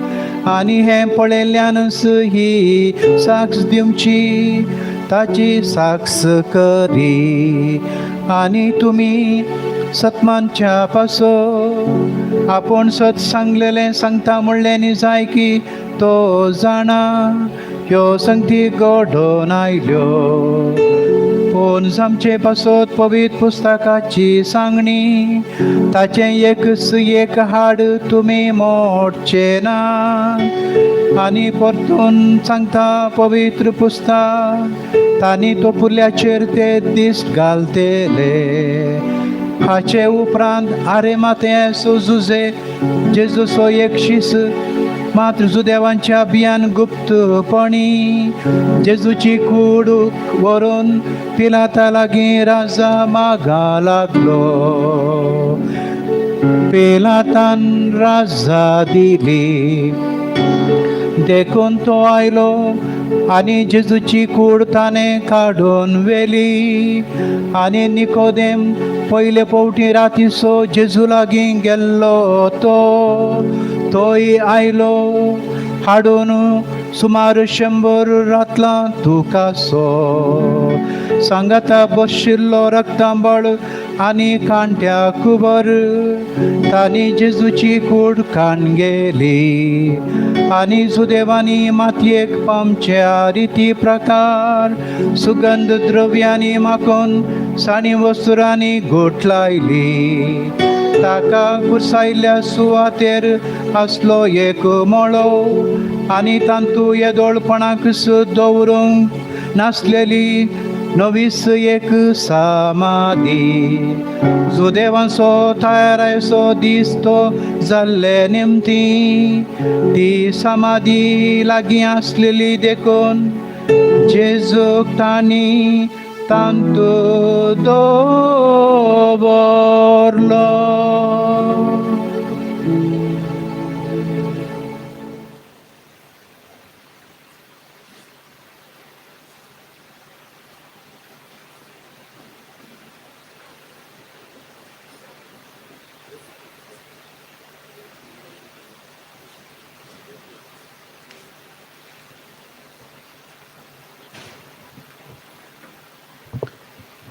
आनी हें पळयल्ल्यानच ही साक्ष दिवची ताची साक्ष करी. आनी तुमी सतमानच्या पासो आपूण सत सांगलेलें सांगता म्हणलें न्ही जाय की तो जाणा ह्यो संगती घडोवन आयल्यो. पूण आमचे पासत पवित्र पुस्तकाची सांगणी ताचें एकच एक हाड तुमी मोडचे ना. आनी परतून सांगता पवित्र पुस्तक तांणी तोपुल्याचेर ते दीस घालतले. हाचे उपरांत आरे माते जुजे जेजूचो एक शीस मात्र जुदेवांच्या बियान गुप्तपणी जेजूची कूड व्हरून पिलाता लागीं राजा मागा लागलो. पिलातान राजा दिली देखून तो आयलो आनी जेजूची कूड ताणें काडून व्हेली. आनी निकोदेम पयले फावटी रातीचो जेजू लागीं गेल्लो तो तोय आयलो हाडून सुमार 100 रातलां तुकासो सांगाता बशिल्लो रक्तांबळ आनी कांट्या कुबर. तांणी जेजूची कूड काण गेली आनी सुदेवांनी मातयेक पामच्या रिती प्रकार सुगंध द्रव्यांनी माकोन साणी वस्तुरांनी गोठ लायली. ताका कुर्सायल्ल्या सुवातेर आसलो एक मळो आनी तांतू येदोळपणाक दवरूंक नासलेली नवीस एक समाधी. जुदेवांचो तयारायचो दीस तो जाल्ले निमती ती समाधी लागीं आसलेली देखून जेजूक तांणी तांतू दवरलो.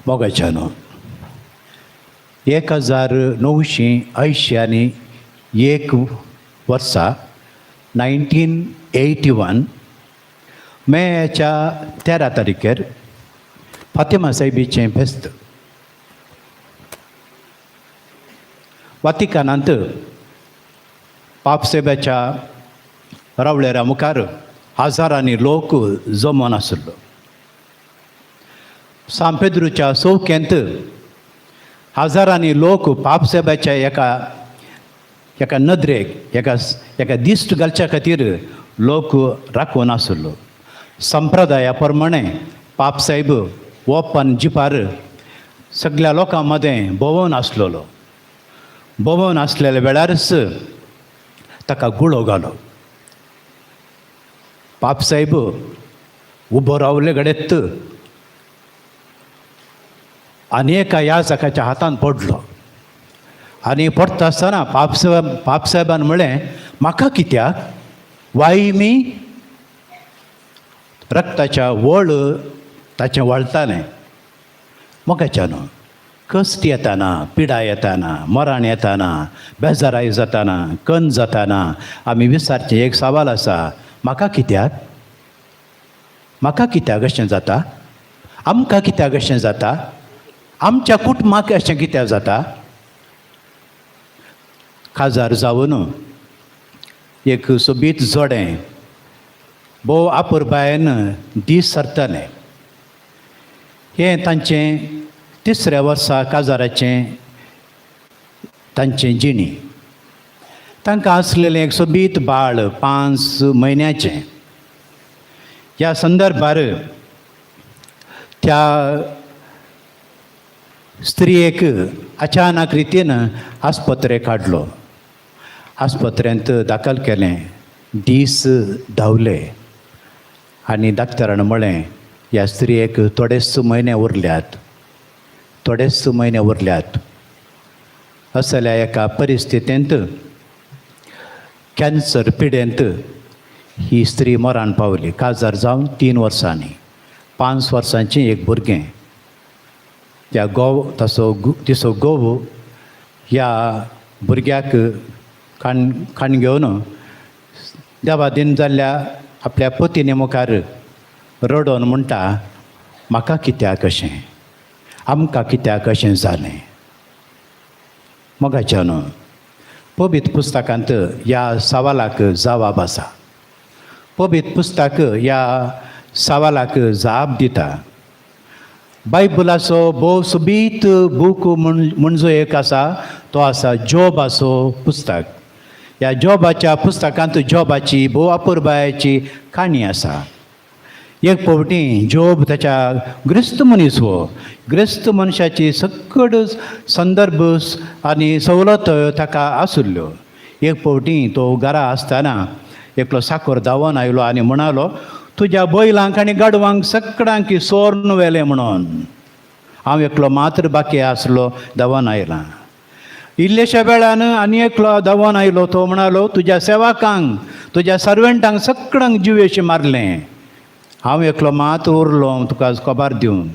मोगाच्यानो, 1981 वर्सा 1981 मेच्या 13 तारखेर फातिमा साहेबीचें फेस्त वातिकानांत पापसेब्याच्या रावळेरा मुखार हजारांनी लोक जमोन आशिल्लो. सांपेद्रूच्या पेद्रूच्या चौकेंत हजारांनी लोक पापसाहेबाच्या एका एका नदरेक एका एका दिश्ट घालच्या खातीर लोक राखून आशिल्लो. संप्रदाया प्रमाणे पापसाहेब ओपन जिपार सगळ्या लोकां मदें भोंवून आसलेलो. भोंवून आसलेल्या वेळारच ताका गुळो घालो. पापसाहेब उबो रावले घडेत आनी एका याजकाच्या हातान पडलो. आनी पडटा आसतना पापसाहेबान म्हळें, म्हाका कित्याक वाय मी? रक्ताच्या वळ ताचें वळतालें. मोगाच्यान कश्ट येताना, पिडा येताना, मरण येताना, बेजाराय जाताना, कन जाताना आमी विचारचें एक सवाल आसा, म्हाका कित्याक? म्हाका कित्याक अशें जाता? आमकां कित्याक अशें जाता? आमच्या कुटुंबाक अशें कित्याक जाता? काजार जावन एक सोबीत जोडें भोव आपुरबायेन दीस सरतालें. हें तांचें तिसऱ्या वर्सा काजाराचें तांचें जिणी. तांकां आसलेलें एक सोबीत बाळ 5 म्हयन्याचें. ह्या संदर्भार त्या स्त्रियेक अचानक रितीन आस्पत्रेक हाडलो. आस्पत्रेंत दाखल केलें. दीस धांवले आनी डाक्टरान म्हळें, ह्या स्त्रियेक थोडेच म्हयने उरल्यात, थोडेच म्हयने उरल्यात. असल्या एका परिस्थितींत कॅन्सर पिडेंत ही स्त्री मरण पावली. काजार जावन 3 वर्सांनी 5 वर्सांचें एक भुरगें. त्या घोव ताचो तिचो घोव ह्या भुरग्याक खाण खाण घेवन देवादीन जाल्ल्या आपल्या पतीने मुखार रडोन म्हणटा, म्हाका कित्याक अशें, आमकां कित्याक अशें जालें? मोगाच्यान पवित्र पुस्तकांत ह्या सवालाक जवाब आसा. पवित्र पुस्तक ह्या सवालाक जाप दिता. बायबलाचो भोव सोबीत बूक म्हण जो एक आसा तो आसा जोबाचो पुस्तक. ह्या जोबाच्या पुस्तकांत जोबाची भोव अपुरबायेची काणी आसा. एक फावटी जोब ताच्या ग्रेस्त मनीस हो ग्रेस्त मनशाची सकड संदर्भ आनी सवलत ताका आशिल्ल्यो. एक फावटी तो घरा आसतना एकलो साकर धांवन आयलो आनी म्हणालो, तुज्या बैलांक आनी गाडवांक सगळ्यांक सोर्न व्हेलें म्हणून. हांव एकलो मात्र बाकी आसलो धांवन आयला. इल्लेश्या वेळान आनी एकलो धांवन आयलो, तो म्हणालो, तुज्या सेवकांक तुज्या सर्वंटांक सगळ्यांक जिवेशें मारलें, हांव एकलो मात उरलो तुका खबर दिवन.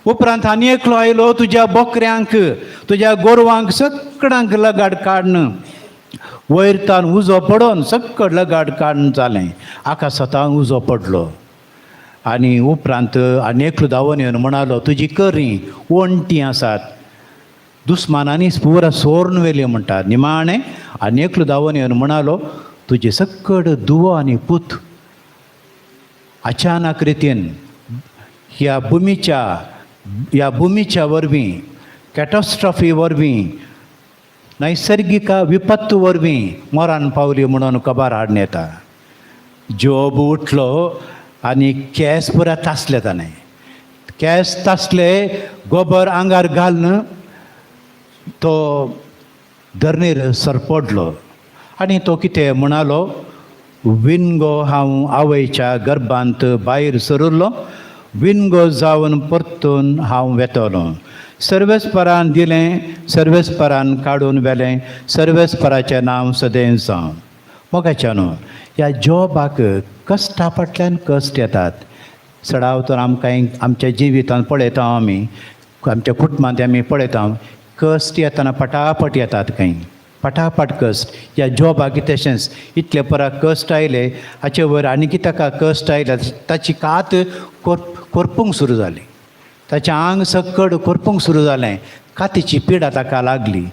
उपरांत आनी एकलो आयलो, तुज्या बोकऱ्यांक तुज्या गोरवांक सगळ्यांक लगाड काडून वयर तान उजो पडोन सक्कड लगाड काडून जालें. आकाशांत उजो पडलो. आनी उपरांत आनी एकलो धांवन येवन म्हणालो, तुजी करी वणटी आसात दुस्मानांनी पुरा सोर्न व्हेली म्हणटा. निमाणें आनी एकलो धांवन येवन म्हणालो, तुजी सक्कड दुवो आनी पूत अचानक रितीन ह्या भुमीच्या वरवीं कॅटस्ट्रॉफी वरवीं नैसर्गीक विपत्तू वरवीं मरण पावली म्हणून खबर हाडून येता. जोब उठलो आनी केंस पुरा तासले ताणें. केंस तासले, गोबर आंगार घालून तो धरणीर सरपडलो आनी तो कितें म्हणालो, विनगो हांव आवयच्या गर्भांत भायर सरिल्लो, विनगो जावन परतून हांव वेतलो. सर्वेस्परान दिलें, सर्वेस्परान काडून व्हेलें, सर्वेस्पराचें नांव सदैव जावं. मोगाच्या न्हू ह्या जॉबाक कश्टा फाटल्यान कश्ट येतात. चडाव तर आमकां आमच्या जिवितांत पळयता आमी, आमच्या कुटुंबांत आमी पळयता, कश्ट येतना पटापट येतात खंय, पटापट कश्ट. ह्या जॉबाक तशेंच इतले परा कश्ट आयले, हाचे वयर आनी कितें ताका कश्ट आयले, ताची कात कोरपूंक सुरू जाली, ताचें आंग सक्कड कोरपूंक सुरू जालें, कातीची पिडा ताका लागली.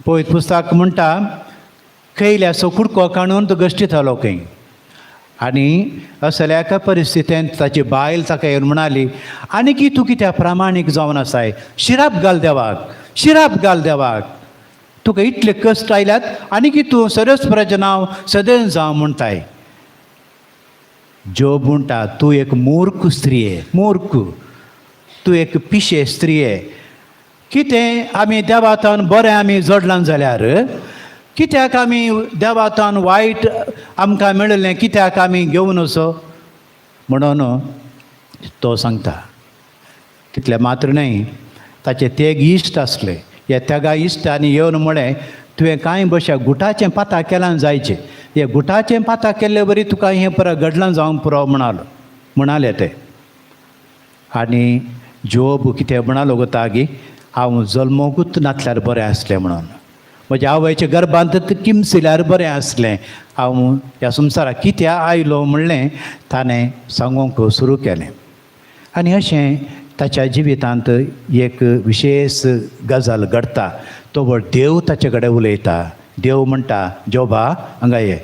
पळय पुस्तक म्हणटा, खयल्याचो कुडको काडून तो गश्टीतालो खंय. आनी असल्या एका परिस्थितींत ताची बायल ताका येवन म्हणाली आनी की तूं कित्याक प्रामाणीक जावन आसाय, शिराप घाल देवाक, शिराप घाल देवाक, तुका इतले कश्ट आयल्यात आनी की तूं सरस्पराचें नांव सदैव जावं म्हणटाय. जोब म्हणटा तूं एक मूर्ख स्त्रीये, मूर्ख, तूं एक पिशे स्त्रीये. कितें आमी देवातान बरें आमी जोडलां जाल्यार कित्याक आमी देवातान वायट आमकां मेळिल्लें कित्याक आमी घेवन वचो म्हणून तो सांगता. तितलें मात्र न्हय, ताचे तेग इश्ट आसले. ह्या तेगा इश्टांनी येवन म्हळें तुवें कांय बश्या गुटाचें पाता केलां जायचें, हे गुटाचें पाता केल्ले वरी तुका हें पुरो घडलां जावंक पुरो म्हणालो, म्हणाले ते. आनी जोब कितें म्हणालो गो गी हांव जल्मोकूच नासल्यार बरें आसलें म्हणून, म्हज्या आवयच्या गर्भांत किमसिल्यार बरें आसलें, हांव ह्या संवसाराक कित्याक आयलो म्हणलें ताणें सांगूंक सुरू केलें. आनी अशें ताच्या जिवितांत एक विशेश गजाल घडटा. तो व्हड देव ताचे कडेन उलयता. देव म्हणटा जोबा हांगा ये,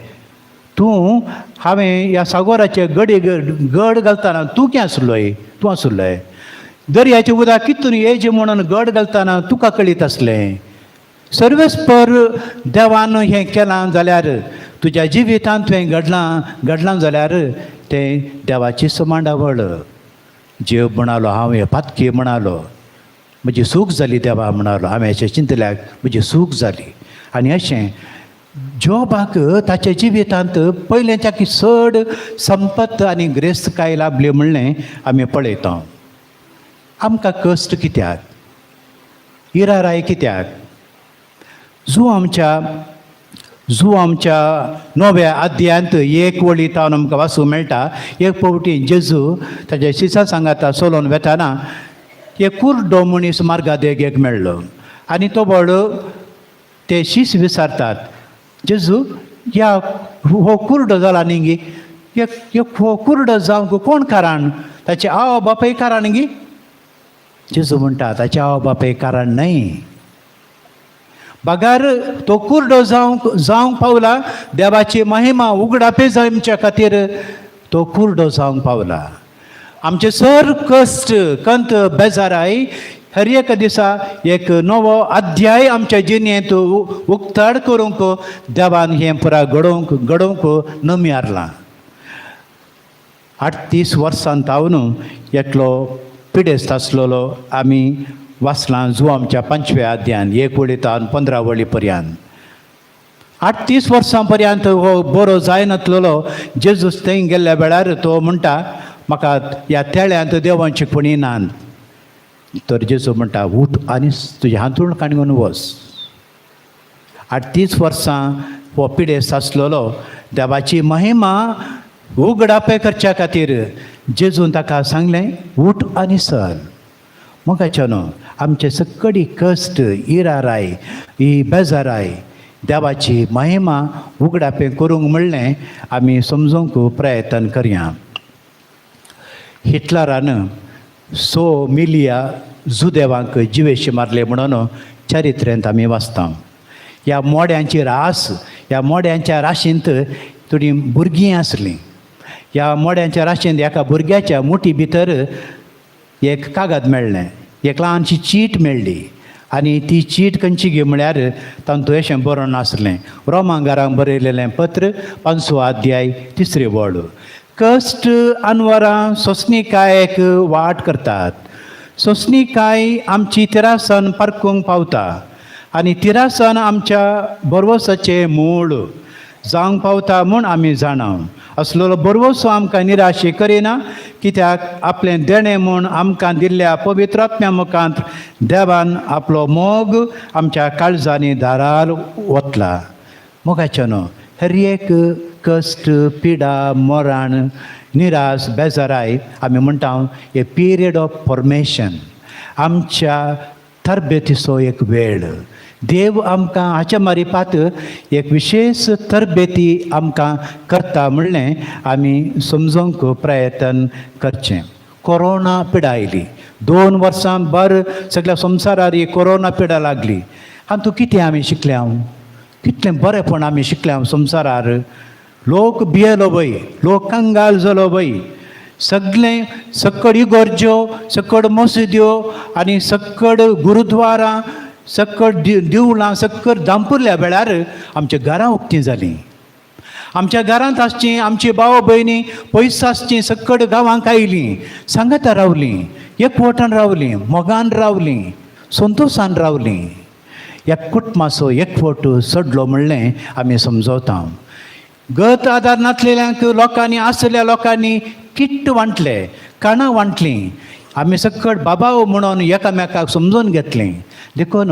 तूं हांवें ह्या सागोराचे गडी गड घालतना तूं कितें आसलोय, तूं आसलोय दर्याचें उदक कितून येयचें म्हणून गड घालतना तुका कळीत आसलें. सर्वेस्पर देवान हें केलां जाल्यार तुज्या जिवितांत तुवें घडलां घडलां जाल्यार तें देवाची मांडावळ. जेव म्हणालो हांव हे पातकी म्हणालो, म्हजी सूख जाली देवा म्हणालो, हांवें अशें चिंतल्याक म्हजी सूख जाली. आनी अशें जोबाक ताच्या जिवितांत पयलेंच्याकी चड संपत्त आनी ग्रेस्तकाय लाभली म्हणलें आमी पळयता. आमकां कश्ट कित्याक, इराराय कित्याक? जू आमच्या नव्या अध्यायांत एक वळी तावन आमकां वाचूंक मेळटा. एक फावटी जेजू ताच्या शिसा सांगाता चलोवन वेताना एक कुर्डो मनीस मार्गा देगेक मेळ्ळो आनी तो व्हड ते शीस विचारतात, जेजू ह्या हो कुर्डो जाला न्ही गी, एक हो कुर्डो जावंक कोण कारण, ताचे आवय बापूय कारण गी? जेजू म्हणटा ताचे आवय बापूय कारण न्हय, बगार तो कुर्डो जावंक जावंक पावला देवाची महिमा उगडापे आमच्या खातीर तो कुर्डो जावंक पावला. आमचे सर कश्ट कंत बेजाराय हर एका दिसा एक नवो अध्याय आमच्या जिणेंत उक्ताड करूंक देवान हें पुरा घडोवंक घडोवंक नमी हारलां. 38 वर्सां तावन एकलो पिडेस्त आसलेलो आमी वाचलां जू आमच्या 5व्या अध्यायान 1 वळी तावन 15 वळी पर्यंत. 38 वर्सां पर्यंत हो बरो जायनातलेलो जेजूस थंय गेल्ल्या वेळार तो म्हणटा म्हाका ह्या तेळ्यांत देवांची कोणी नात. तर जेजू म्हणटा उठ आनी तुजें हांतूण काडून वच. 38 वर्सां हो पिडेस्त आसलेलो देवाची महिमा उगडापे करच्या खातीर जेजून ताका सांगलें उठ आनी चल. मोगाच्या न्हू आमचे सकडी कश्ट इराराय ही बेजाराय देवाची महिमा उगडापें करूंक म्हणलें आमी समजूंक प्रयत्न करया. हिटलरान 100 मिलिया जुदेवांक जिवेशी मारले म्हणून चरित्रेंत आमी वाचता. ह्या मोड्यांची रास, ह्या मोड्यांच्या राशींत थोडीं भुरगीं आसलीं. ह्या मोड्यांच्या राशींत एका भुरग्याच्या मुठी भितर एक कागद मेळ्ळें, एक ल्हानशी चीट मेळ्ळी आनी ती चीट खंयची गी म्हळ्यार तातूंत अशें बरोवन आसलें, रोमांगारांक बरयलेलें पत्र 5वो अध्याय 3री वळ. कश्ट अनवरां सोंसणीकायेक वाट करतात. सोंसणीकाय आमची तिरासन पारकूंक पावता आनी तिरासन आमच्या बरवसाचें मूळ जावंक पावता म्हूण आमी जाणा. असलो बरवसो आमकां निराशे करिना, कित्याक आपलें देणें म्हूण आमकां दिल्ल्या पवित्रात्म्या मुखांत देवान आपलो मोग आमच्या काळजांनी दारार वतला. मोगाचें न्हू हर एक कश्ट पिडा मरण निराश बेजाराय आमी म्हणटा ए पिरियड ऑफ फॉर्मेशन, आमच्या तरबेतीचो एक वेळ. देव आमकां हाच्या मारिपात एक विशेश तरबेती आमकां करता म्हणलें आमी समजूंक प्रयत्न करचें. कोरोना पिडा आयली, 2 वर्सां भर सगळ्या संवसारार ही कोरोना पिडा लागली. हातूंत कितें आमी शिकल्या, कितलें बरेंपण आमी शिकल्या संवसारार. लोक भियेलो बय, लोक कंगाल जालो बय. सगळें सकड इगोर्ज्यो, सकड मशिद्यो आनी सकड गुरुद्वारां, सकड दिवलां सकड दांपुरल्या वेळार आमच्या घरां उक्तीं जालीं. आमच्या घरांत आसचीं आमची भाव भयणी पयस आसचीं सकड गांवांक आयलीं, सांगाता रावलीं, एकवटान रावलीं, मोगान रावलीं, संतोशान रावलीं. ह्या कुटुंबाचो एकवट चडलो म्हणलें आमी समजता. गत आदार नासलेल्यांक लोकांनी आसलेल्या लोकांनी किट्ट वांटले, काणां वांटलीं. आमी सकट बाबाव म्हणून एकामेकाक समजून घेतलीं. देखून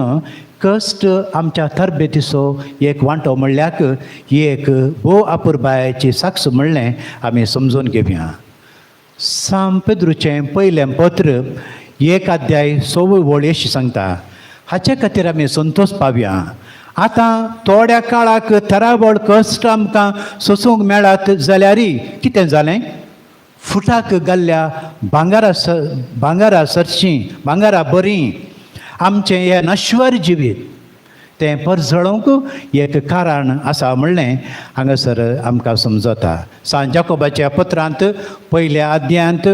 कश्ट आमच्या तरबेतीचो एक वांटो म्हणल्याक एक भोव अपुरबायेची साक्ष म्हणलें आमी समजून घेवया. सांत पेद्रूचें पयलें पत्र 1 अध्याय 6 वळ अशी सांगता, हाचे खातीर आमी संतोश पावया. आतां थोड्या काळाक थरावळ कश्ट आमकां सोसूंक मेळत जाल्यारय कितें जालें, फुटाक घाल्ल्या भांगरा सरशीं, भांगरा बरीं आमचें हें नश्वर जिवीत तें परजळोवंक एक कारण आसा म्हणलें हांगासर आमकां समजता. सांत जाकोबाच्या पत्रांत 1 अध्यायांत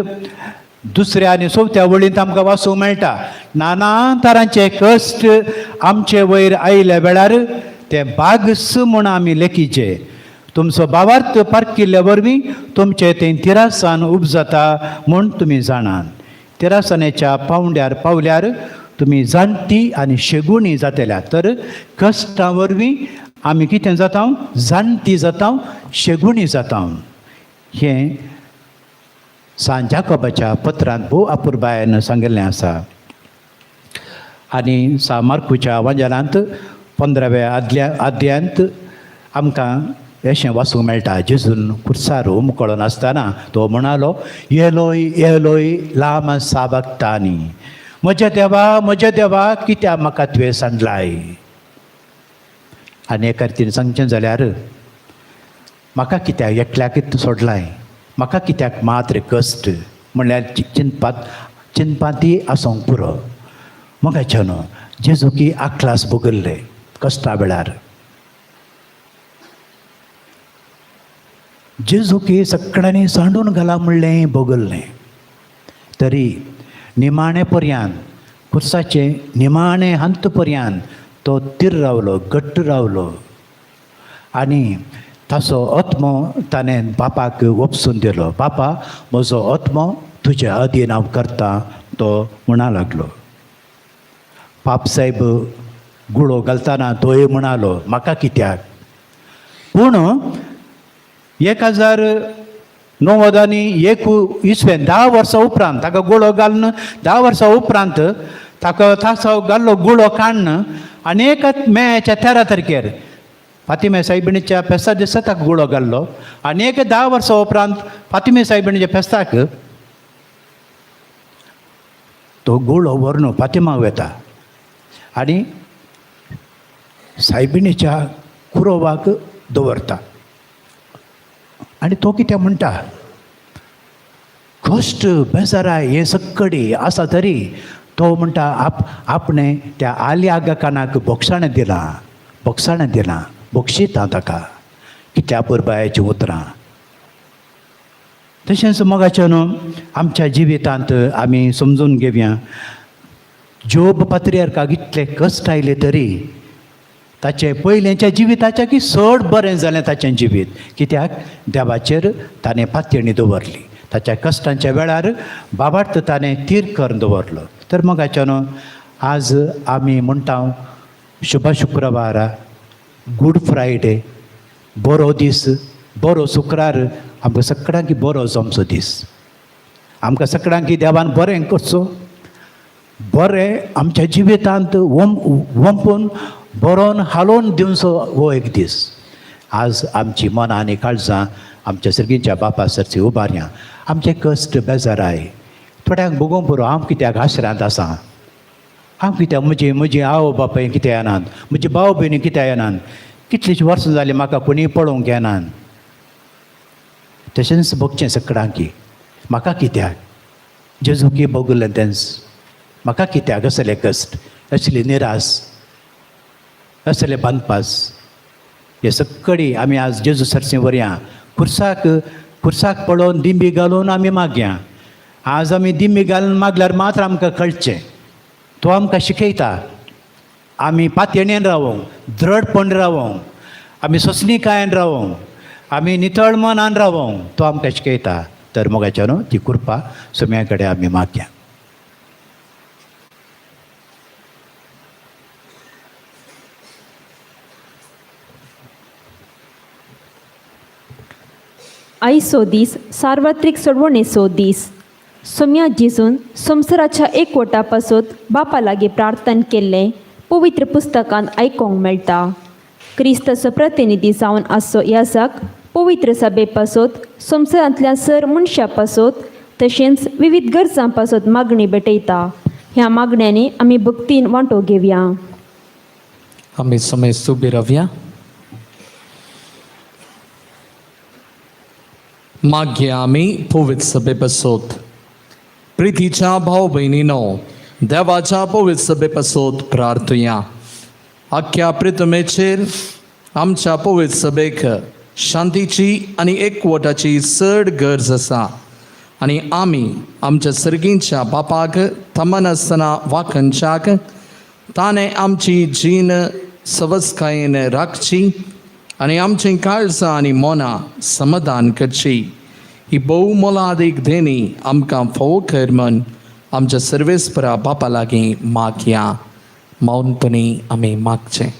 2 आनी 4 वळींत आमकां वाचूंक मेळटा, नाना तरांचे कश्ट आमचे वयर आयिल्ल्या वेळार ते बागस म्हूण आमी लेखीचे. तुमचो भावार्थ पारखिल्ल्या वरवीं तुमचें तें तिरासान उपजाता म्हूण तुमी जाणात. तिरासानेच्या पावंड्यार पावल्यार तुमी जाणटी आनी शेगुणी जातल्या. तर कश्टां वरवीं आमी कितें जाता, जाणटी जाता, शेगुणी जाता. हें सांत जाकोबाच्या पत्रांत भोव अपुरबायेन सांगिल्लें आसा. आनी सांत मार्कूच्या वांजेलांत 15व्या अध्यायांत आमकां अशें वाचूंक मेळटा, जेजून खुर्सार उमकळून आसतना तो म्हणालो, येलोय येलोय लामा साबक्तानी, म्हज्या देवा म्हज्या देवा कित्याक म्हाका तुवें सांडलाय. आनी एका रितीन सांगचें जाल्यार म्हाका कित्याक एकल्याक सोडलाय, म्हाका कित्याक मात्र कश्ट म्हणल्यार चिंतपांती आसूंक पुरो. मोगाच्या न्हू जेजूकी आकलास भोगल्ले कश्टा वेळार. जेजूकी सगळ्यांनी सांडून घाला म्हणलें भोगल्लें, तरी निमाणे पर्यांत खुर्साचें निमाणे हंत पर्यांत तो तीर रावलो, घट्ट रावलो आनी ताचो आत्मो ताणें बापाक ओपसून दिलो. बापा म्हजो आत्मो तुज्या अधीन हांव करता, तो म्हणा लागलो. पाप साहेब गुळो घालतना तोय म्हणालो म्हाका कित्याक. पूण 1091 इसवेन 10 वर्सां उपरांत ताका गुळो घालून 10 वर्सां उपरांत ताका ताचो घाल्लो गुळो काडून आनी एक मेच्या 13 तारखेर फातिमे सायबिणीच्या फेस्ता दिसा ताका गुळो घाल्लो आनी एक 10 वर्सां उपरांत फातिमे सायबिणीच्या फेस्ताक तो गुळो व्हरून फातिमा वता आनी सायबिणीच्या कुरोवाक दवरता. आनी तो कितें म्हणटा, कश्ट बेजाराय हे सक्कडी आसा तरी तो म्हणटा आपणें त्या आली आगा कानाक बोगसाणें दिलां, बोगसाणें दिलां, बक्षिता ताका. कितल्या पुरबायेचीं उतरां. तशेंच मोगाचें न्हू आमच्या जिवितांत आमी समजून घेवया, जोब पात्रियार्काक इतले कश्ट आयले तरी ताचें पयलेंच्या जिविताच्या की चड बरें जालें ताचें जिवीत. कित्याक देवाचेर ताणें पातयणी दवरली, ताच्या कश्टांच्या वेळार बाबार्थ ताणें तीर करून दवरलो. तर मोगाचें न्हू आज आमी म्हणटा शुभ शुक्रवारा, गूड फ्रायडे, बरो दीस, बरो शुक्रार, आमकां सगळ्यांक बरो जमचो दीस. आमकां सगळ्यांक देवान बरें करचो, बरें आमच्या जिवितांत वंपून बरोवन हालोवन दिवचो हो एक दीस. आज आमची मनां आनी काळजां आमच्या सर्गीच्या बापा सरची उबारया. आमचे कश्ट बेजाराय थोड्यांक भोगोवंक पुरो, हांव कित्याक आश्रांत आसा, हांव कित्याक म्हजी म्हजी आवय बापाय कित्याक येनात, म्हजी भाव भयणी कित्याक येनात, कितलींशीं वर्सां जालीं म्हाका कोणीय पळोवंक येनात. तशेंच भोगचें सगळ्यांकी म्हाका कित्याक जेजूकी भोगलें तेंच, म्हाका कित्याक असले कश्ट, असली निरास, असले बांदपास. हे सगळी आमी आज जेजू सरसे वरयां खुर्साक खुर्साक पळोवन दिंबी घालून आमी मागया. आज आमी दिंबी घालून मागल्यार मात्र आमकां कळचें, तो आमकां शिकयता आमी पातयेणेन रावोंक, द्रढपण रावोंक, आमी सोंसणीकायेन रावोंक, आमी नितळ मनान रावोंक, तो आमकां शिकयता. तर मोगाच्या न्हू ती कृपा सोम्या कडेन आमी मागया. आयचो दीस सार्वत्रीक सोडवणेचो दीस. सोम्या जेजून संवसाराच्या एकवटा पासत बापा लागीं प्रार्थना केल्लें पवित्र पुस्तकांत आयकोंक मेळटा. क्रिस्ताचो प्रतिनिधी जावन आसचो याजक पवित्र सभे पासत, संवसारांतल्या सर मनशां पासत, तशेंच विविध गरजां पासत मागणी भेटयता. ह्या मागण्यांनी आमी भक्तीन वांटो घेवया. आमी समेस्त उबी रावया. मागीर आमी पवित्र सभे पासत प्रितीच्या भाव भयणीनो देवाच्या पवित्र सभे पासत प्रार्थुया. आख्या प्रितमेचेर आमच्या पवित्र सभेक शांतीची आनी एकवटाची चड गरज आसा आनी आमी आमच्या सर्गींच्या बापाक थमनासतना वाखनच्याक ताणें आमची जीण सवसकायेन राखची आनी आमचीं काळजां आनी मनां समाधान करची. ही भोव मोलादीक देणी आमकां फोव कर म्हण आमच्या सर्वेस्परा बापा लागीं मागया. मौनपणी आमी मागचें.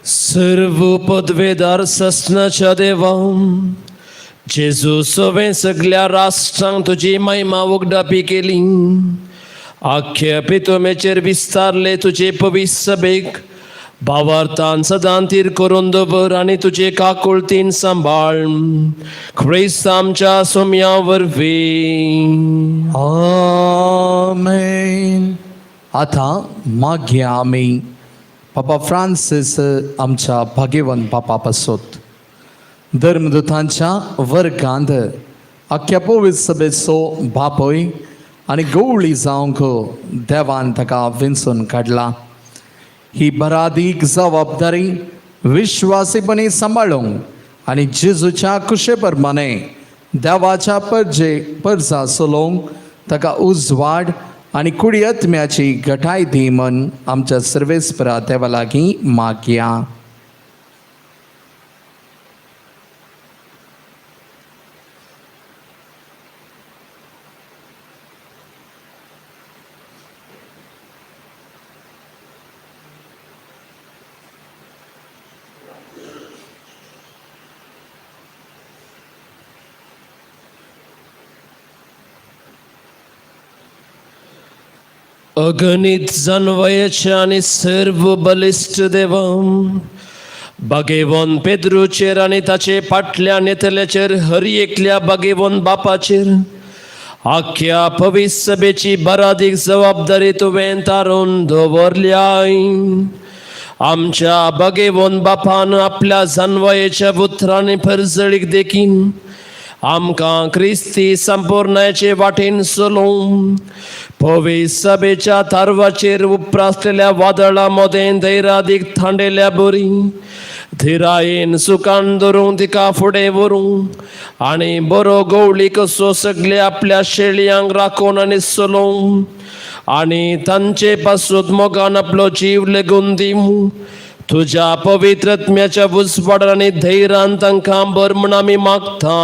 सर्व पदवेदार ससनाच्या देवा जेजू सवें सगल्या राष्ट्रांक तुजी महिमा उगडापी केली. आख्या पितुमेचेर विस्तारले तुजे पवित्र सभेक भावार्थान सदां तीर करून दवर आनी तुजे काकुळतीन सांबाळ. क्रिस्त आमच्या सोम्या वरवीं. आमेन. आतां मागया आमी पापा फ्रांसीस आमच्या भाग्यवंत पापा पासत धर्मदूतांच्या वर्गांत आख्या पवित्र सभेचो बापूय आनी गवळी जावंक देवान ताका विंचून काडला. ही बरादीक जबाबदारी विश्वासीपणी सांबाळूंक आनी जेजूच्या कुशे प्रमाणे देवाच्या परजे परजा चलोवंक ताका उजवाड आनी कुडी आत्म्याची घटाय दी म्हण आमच्या सर्वेस्परा देवा लागीं मागया. अगणित जानवयाचे आनी सर्व बलिश्ट देवा बागेवन पेद्रूचेर आनी ताचे फाटल्यान येतल्याचेर हर एकल्या बागेवन बापाचेर आख्या पवित्र सभेची बरादीक जबाबदारी तुवें तारून दवरल्याय. आमच्या बागेवन बापान आपल्या जानवयेच्या उतरांनी परजळीक देखीन आमकां क्रिस्ती संपूर्णाचे वाटेन चलोवं. पवित्र सभेच्या तारवाचेर उप्रासलेल्या वादळां मदें धैरादीक थांडेल्या बरी धिरायेन सुखान धरूं तिका फुडें व्हरूं आनी बरो गवळी कसो सगळे आपल्या शेळयांक राखून आनी चलोवं आनी तांचे पासून मोगान आपलो जीव लेगून दिवं. तुज्या पवित्र आत्म्याच्या उजवाडान आनी धैर्यान तांकां बर म्हूण आमी मागता.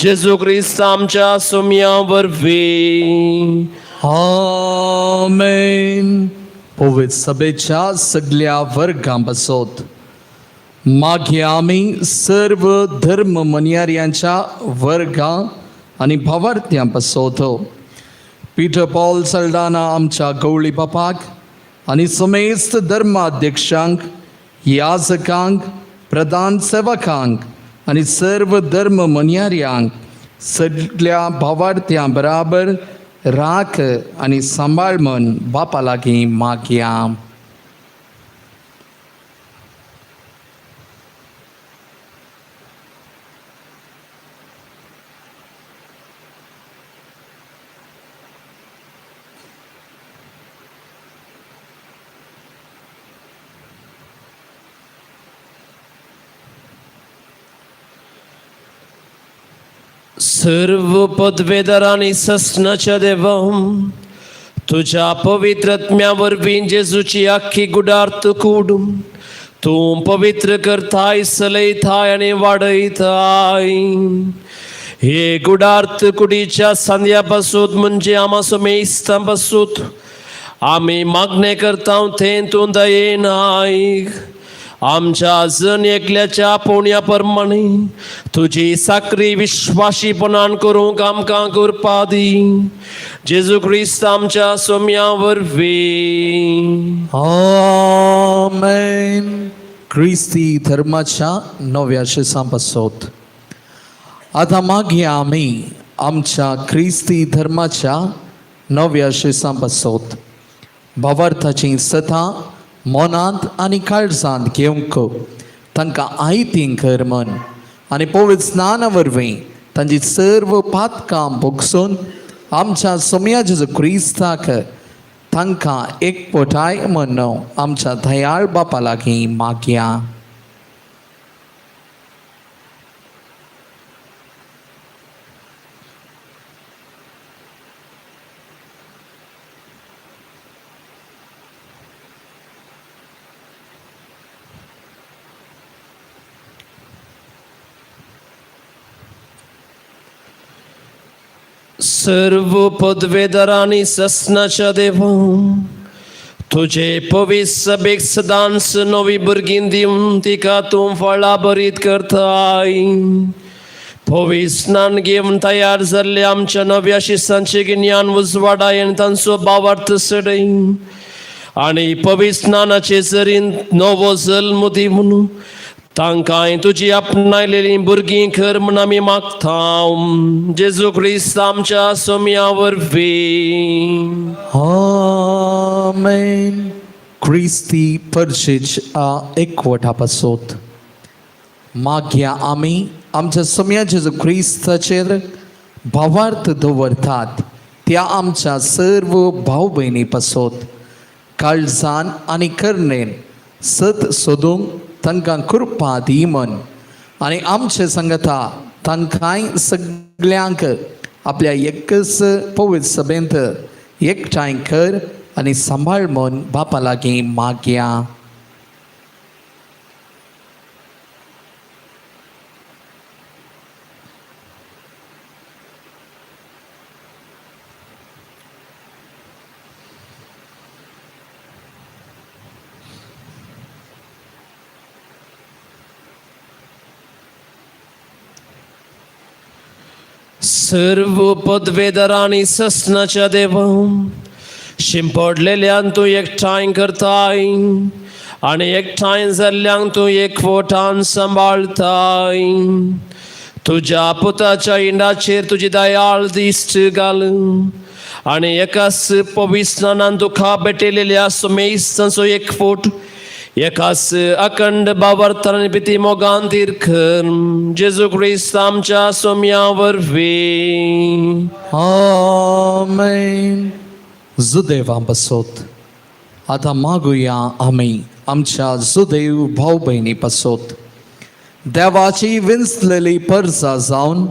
जेजू क्रिस्त आमच्या सोम्या वरवीं. आमेन. पवित्र सभेच्या सगल्या वर्गां पासत मागीर आमी सर्व धर्म मन्यार्यांच्या वर्गां आनी भावार्थ्यां पासत पीटर पॉल सल्डाना आमच्या गवळी बापाक आनी समेस्त धर्माध्यक्षांक, याजकांक, प्रधान सेवकांक आनी सर्व धर्म मन्यार्यांक सगल्या भावार्थ्यां बराबर राख आनी सांबाळ म्हण बापा लागीं मागया. सर्व पदवेदार ससनाच्या देवा, तुझ्या पवित्रत्म्या वरवीं जेजूची आख्खी गुडार्थ कूड तूं पवित्र करताय, सलयताय आनी वाडयताय. हे गुडार्थ कुडीच्या सांद्या पासून म्हणजे आमा सुमेस्तां पासून आमी मागणें करता तें तूं दयेन आयक. आमच्या जण एकल्याच्या पोवण्या प्रमाणे तुजी साकरी विश्वाशीपणान करूंक आमकां कृपा दी. जेजू क्रिस्त आमच्या सोम्या वरवीं. आमेन. क्रिस्ती धर्माच्या नव्या शिसां पासत आतां मागया आमी आमच्या क्रिस्ती धर्माच्या नव्या शिसां पासत भावार्थाची सतां मनांत आनी काळजांत घेवंक तांकां आयतीं कर मन आनी पवित्र स्नाना वरवीं तांची सर्व पातकां भोगसून आमच्या सोमया जेजू क्रिस्ताक तांकां एकवटाय म्हण आमच्या दयाळ बापा लागीं मागया. सर्व पदवेदार आनी ससनाच्या देवा, तुजे पवित्र सभेक सदांच नवी भुरगीं दिवन तिका तूं फळां बरीत करताय. पवित्र स्नान घेवन तयार जाल्ले आमच्या नव्या शिसांचें गिन्यान उजवाडाय आनी तांचो भावार्थ सडय आनी पवित्र स्नानाचे जरीन नवो जल्म दिवन तांकांय तुजी आपणायलेली भुरगीं कर म्हूण आमी मागता. जेजू क्रिस्त आमच्या सोम्या वरवीं. आमेन. क्रिस्ती परशेच्या एकवटा पासत मागया आमी आमच्या सोम्या जेजू क्रिस्ताचेर भावार्थ दवरतात त्या आमच्या सर्व भाव भयणी पासत काळजान आनी करणेन सत सोदूंक तांकां कृपा दी मन आनी आमचे संगता तांकांय सगल्यांक आपल्या एकच पवित्र सभेंत एकठांय कर आनी सांबाळ म्हूण बापा लागीं मागया. सर्व पदवेदार आनी ससनाच्या देवा, शिंपडलेल्यान तूं एकठांय करताय आनी एकठांय जाल्ल्यांक तूं एकवटान सांबाळताय. तुज्या पुताच्या इंडाचेर तुजी दयाळ दिश्ट घाल आनी एकाच पविस्नानान तुका भेटयलेल्या सुमेस्तांचो एकवट एकाच अखंड भावार्थान आनी पिती मोगान कर. जेजू क्रिस्त आमच्या सोम्या वरवीं. आमेन. जुदेवा पासत आतां मागुया आमी आमच्या जुदेव भाव भयणी पासत देवाची विंचलेली परजा जावन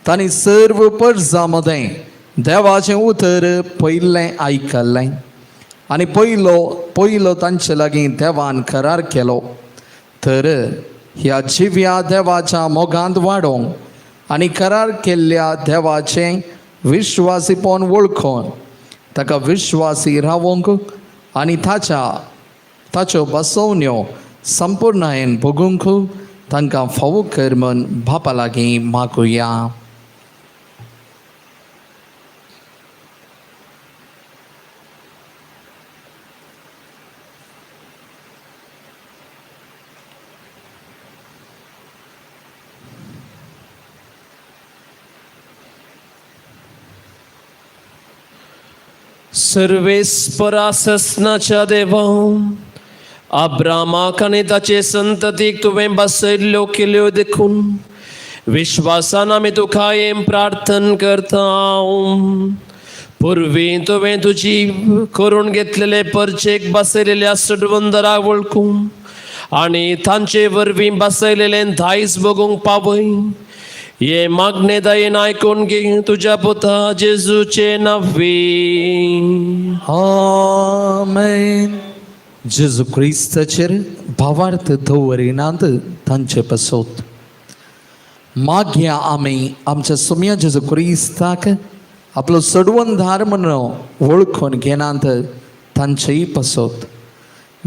तांणी सर्व परजा मदें देवाचें उतर पयलें आयकल्लें आनी पयलो पयलो तांचे लागीं देवान करार केलो तर ह्या जिव्या देवाच्या मोगांत वाडोवंक आनी करार केल्ल्या देवाचें विश्वासीपण वळखून ताका विश्वासी रावोंक आनी ताच्या ताच्यो बसवण्यो संपुर्णायेन भोगूंक तांकां फावो कर म्हूण बापा लागीं मागुया. सर्वेस्परा ससनाच्या देवा, अब्रामाक आनी ताचे संततीक तुवें बसयल्ल्यो केल्यो देखून विश्वासान आमी तुका हें प्रार्थन करता. पुर्वी तुवें तुजी करून घेतलेले परचेक बसयलेल्या सडवंदराक वळखून आनी तांचे वरवीं बसयलेलें दायज बगूंक पावय. हे मागणे दयेन आयकून घे तुज्या पुता जेजूचे नांवी. आमेन. जेजू क्रिस्ताचेर भावार्थ दवरिनात तांचे पासत मागया आमी आमच्या सोम्या जेजू क्रिस्ताक आपलो सडवणदार म्हणून वळखून घेनात तांचेय पासत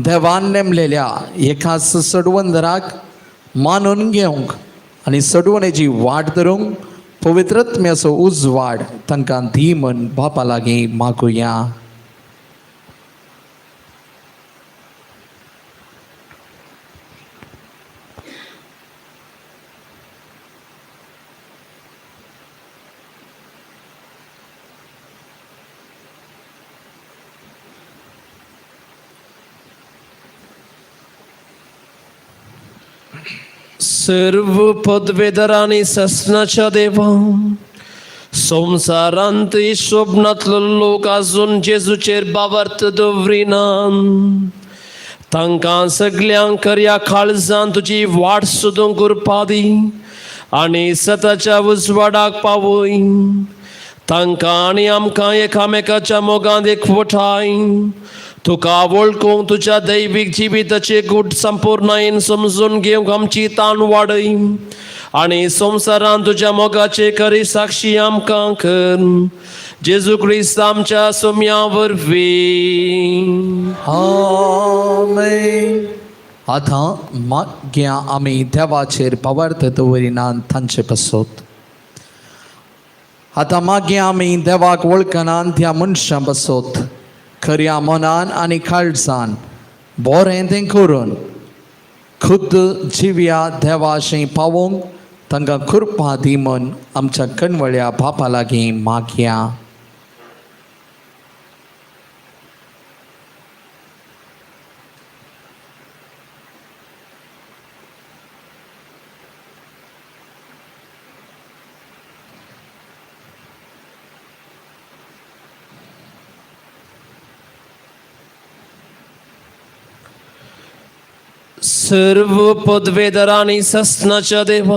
देवान नेमलेल्या एकाच सडवंदराक मानून घेवंक आनी सडवणेची वाट धरूंक पवित्रत्म्याचो उजवाड तांकां दी म्हण बापा लागीं मागुया. सर्व पदवेदरांनी ससनाच्या देवा, संवसारांत शोभनातलो लोक आजून जेजूचेर बावर्त दवरिना, तांकां सगल्यांक खऱ्या काळजान तुजी वाट सोदूंक उरपा दी आनी सताच्या उजवाडाक पावय. तांकां आनी आमकां एकामेकाच्या मोगांत एकवटाय. तुका वळखूंक तुज्या दैवीक जिविताचे गूट संपूर्णायेन समजून घेवंक आमची तान वाडय आनी संवसारांत तुज्या मोगाचे खरी साक्षी आमकां कर. जेजू क्रिस्त आमच्या सोम्या वरवीं. आमेन. आतां मागया आमी देवाचेर भावार्थ दवरिनात तांचे पासत. आतां मागया आमी देवाक वळखनात त्या मनशां पासत खऱ्या मनान आनी काळजान बरें तें करून खुद्द जिव्या देवाशें पावोवंक तांकां कृपा दी म्हण आमच्या कणवळ्या बापा लागीं मागया. सर्व पदवेदरांनी ससनाच्या देवा,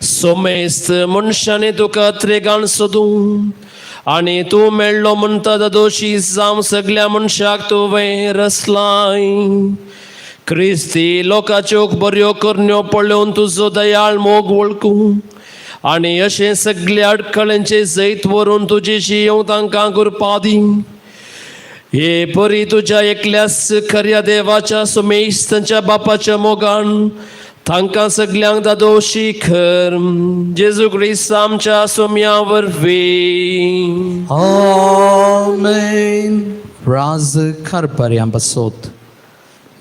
सोमेस्त मनशांनी तुका त्रेगान सोदूं आनी तूं मेळ्ळो म्हणटा दोशी जावं सगल्या मनशाक तुवें रसलाय. क्रिस्ती लोकांच्यो बऱ्यो करण्यो पळोवन तुजो दयाळ मोग वळखूं आनी अशें सगल्या अडखळ्यांचे जैत व्हरून तुजेशी येवं तांकां कृपा दी. हे परी तुज्या एकल्याच खऱ्या देवाच्या सुमेश तांच्या बापाच्या मोगान तांकां सगल्यांक दादोशी कर. जेजू क्रिस्त आमच्या सोम्या वरवीं. आमेन. राज कारभार्यां पासत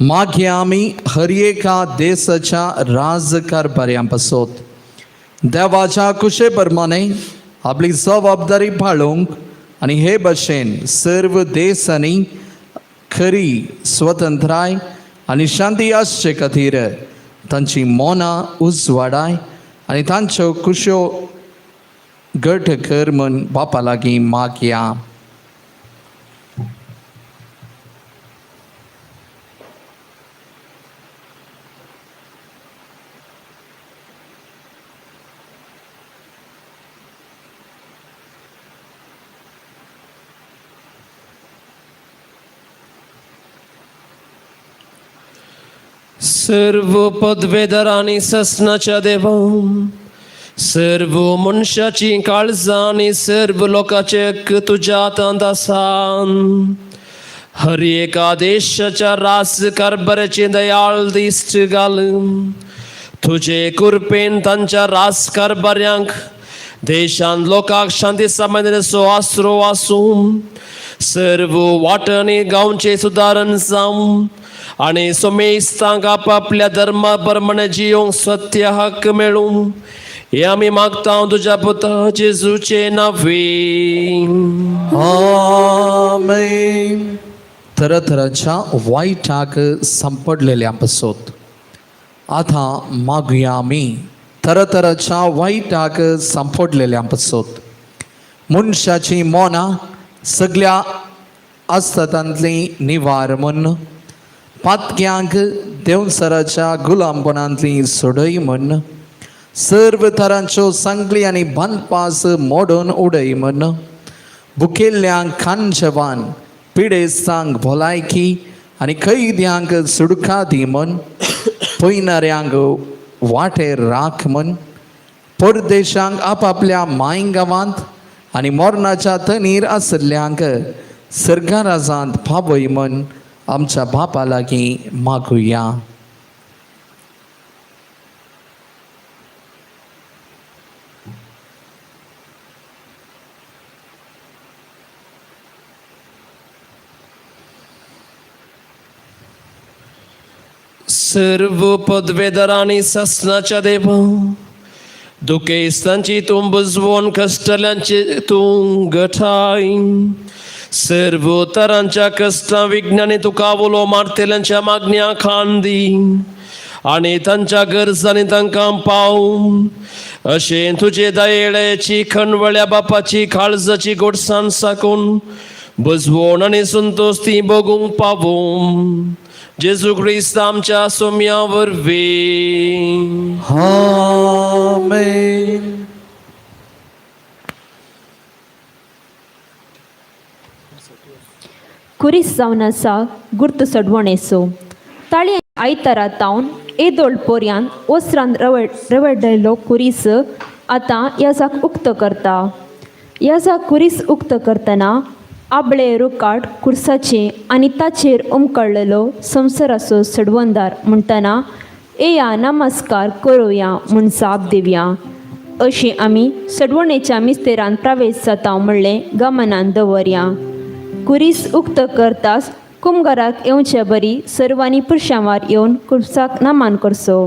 मागीर आमी हर एका देशाच्या राजकारभार्यां पासत देवाच्या कुशे प्रमाणे आपली जबाबदारी पाळोवंक आनी हे भशेन सर्व देशांनी खरी स्वतंत्राय आनी शांती आसचे खातीर तांची मनां उजवाडाय आनी तांच्यो कुश्यो घट कर म्हण बापा लागीं मागया. सर्व पदवेदरांनी ससनाच्या देवा, सर्व मनशाची काळजां आनी सर्व लोकांचे हक्क तुज्या हातांत आसा. हर एका देशाच्या राजकारभाराचे दयाळ दिश्ट घाल. तुजे कृपेन तांच्या राजकारभाऱ्यांक देशांत लोकांक शांती समाधानाचो आसरो आसूं, सर्व वाटांनी गांवचें सुदारण जावं आनी सोमेस्तांक आपापल्या धर्मा प्रमाणे जियोंक सत्य हक्क मेळूं. हे आमी मागता तुज्या पुता जेजूचे नांवी. आमेन. तरातराच्या वायटाक सांपडलेल्या पासत आतां मागुया आमी तरातराच्या वायटाक सांपडलेल्या पासत मनशाची मनां सगल्या आसतांतली निवार म्हण, पातक्यांक देवसराच्या गुलामपणांतली सोडय म्हण, सर्व तरांच्यो सांगली आनी बांदपास मोडून उडय म्हण, भुकेल्ल्यांक खान जेवण, पिडेस्तांक भलायकी आनी कैद्यांक सुडका दी म्हण, पयणाऱ्यांक वाटेर राख म्हण, परदेशांक आपापल्या माय गांवांत आनी मरणाच्या तनीर आशिल्ल्यांक सर्गाराजांत पावय म्हण आमच्या बापा लागीं मागुया. सर्व पदवेदारांनी सासणाच्या देवा, दुखेस्तांची तूं बुजवून कश्टल्यांची तूं गठाय, सर्व तरांच्या कश्टां विज्ञानी तुका उलो मारतल्यांच्या मागण्या खान दी आनी तांच्या गरजांनी तांकां पाव. अशें तुजे दयेळ्याची खणवळ्या बापाची काळजाची गोडसाण साकून बुजवण आनी संतोश ती बगूंक पावूं, जेजू क्रिस्त आमच्या सोम्या वरवीं. आमेन. कुरीस जावन आसा गुर्त सडवणेचो ताळी आयतारा तावन एदोळ पोरयान ओसरान रवडलेलो कुरीस आतां याजाक उक्तो करता. याजाक कुरीस उक्तो करतना आबळे रुकाट कुर्साचे आनी ताचेर उमकळलेलो संवसाराचो सडवंदार म्हणटना येया नमस्कार करुया म्हूण जाप दिवया. अशी आमी सडवणेच्या मिस्तेरान प्रवेश जाता म्हणलें गमनान दवरया. कुरीस उक्त करतास कुमगाराक येवचे बरी सर्वांनी पुरशांवार येवन कुर्साक नमान करचो.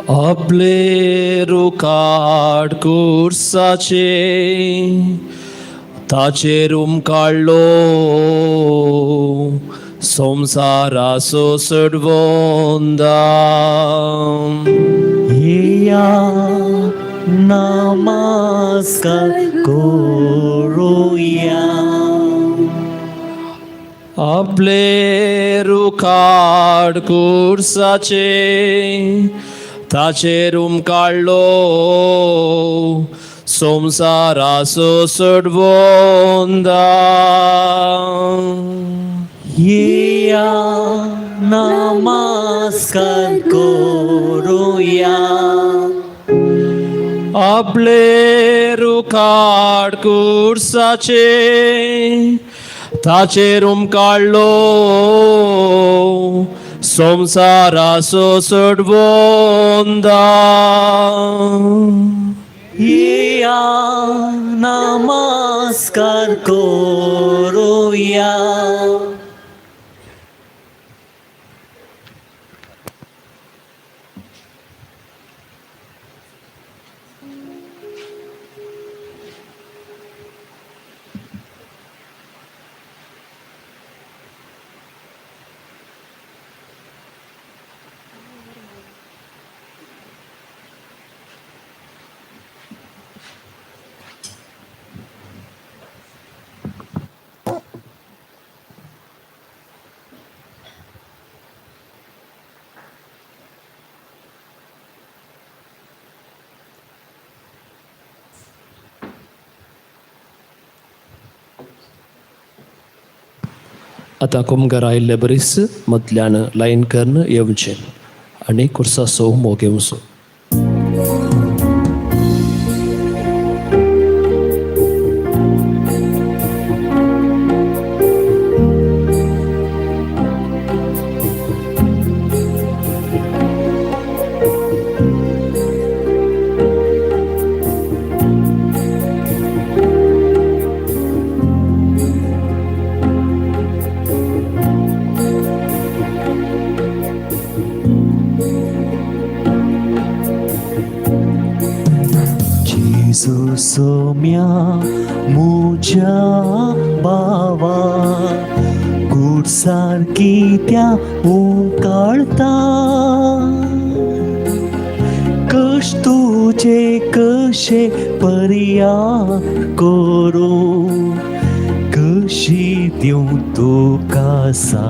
आपले रुकाड कुर्साचे ताचेर उमकाडलो संवसाराचो सडवंदा. येया नमस्कार करुया. आपले रुकाड कुर्साचे ताचेर उमकाडलो संवसाराचो सडवंदा. येया नमस्कार करुया. आपले रुकाड कुर्साचे ताचेर उमकाडलो संवसाराचो सडवंदा. येया नमस्कार करुया. आतां कुमगार आयिल्ले बरीच मदल्यान लायन करून येवचें आनी कुर्साचो उमो घेवचो. जेजू सोम्या मुज्या बावा कुडसारकी त्या उकाळता कश तुजे कशे पर्या करूं कशी दिवं तुका साथ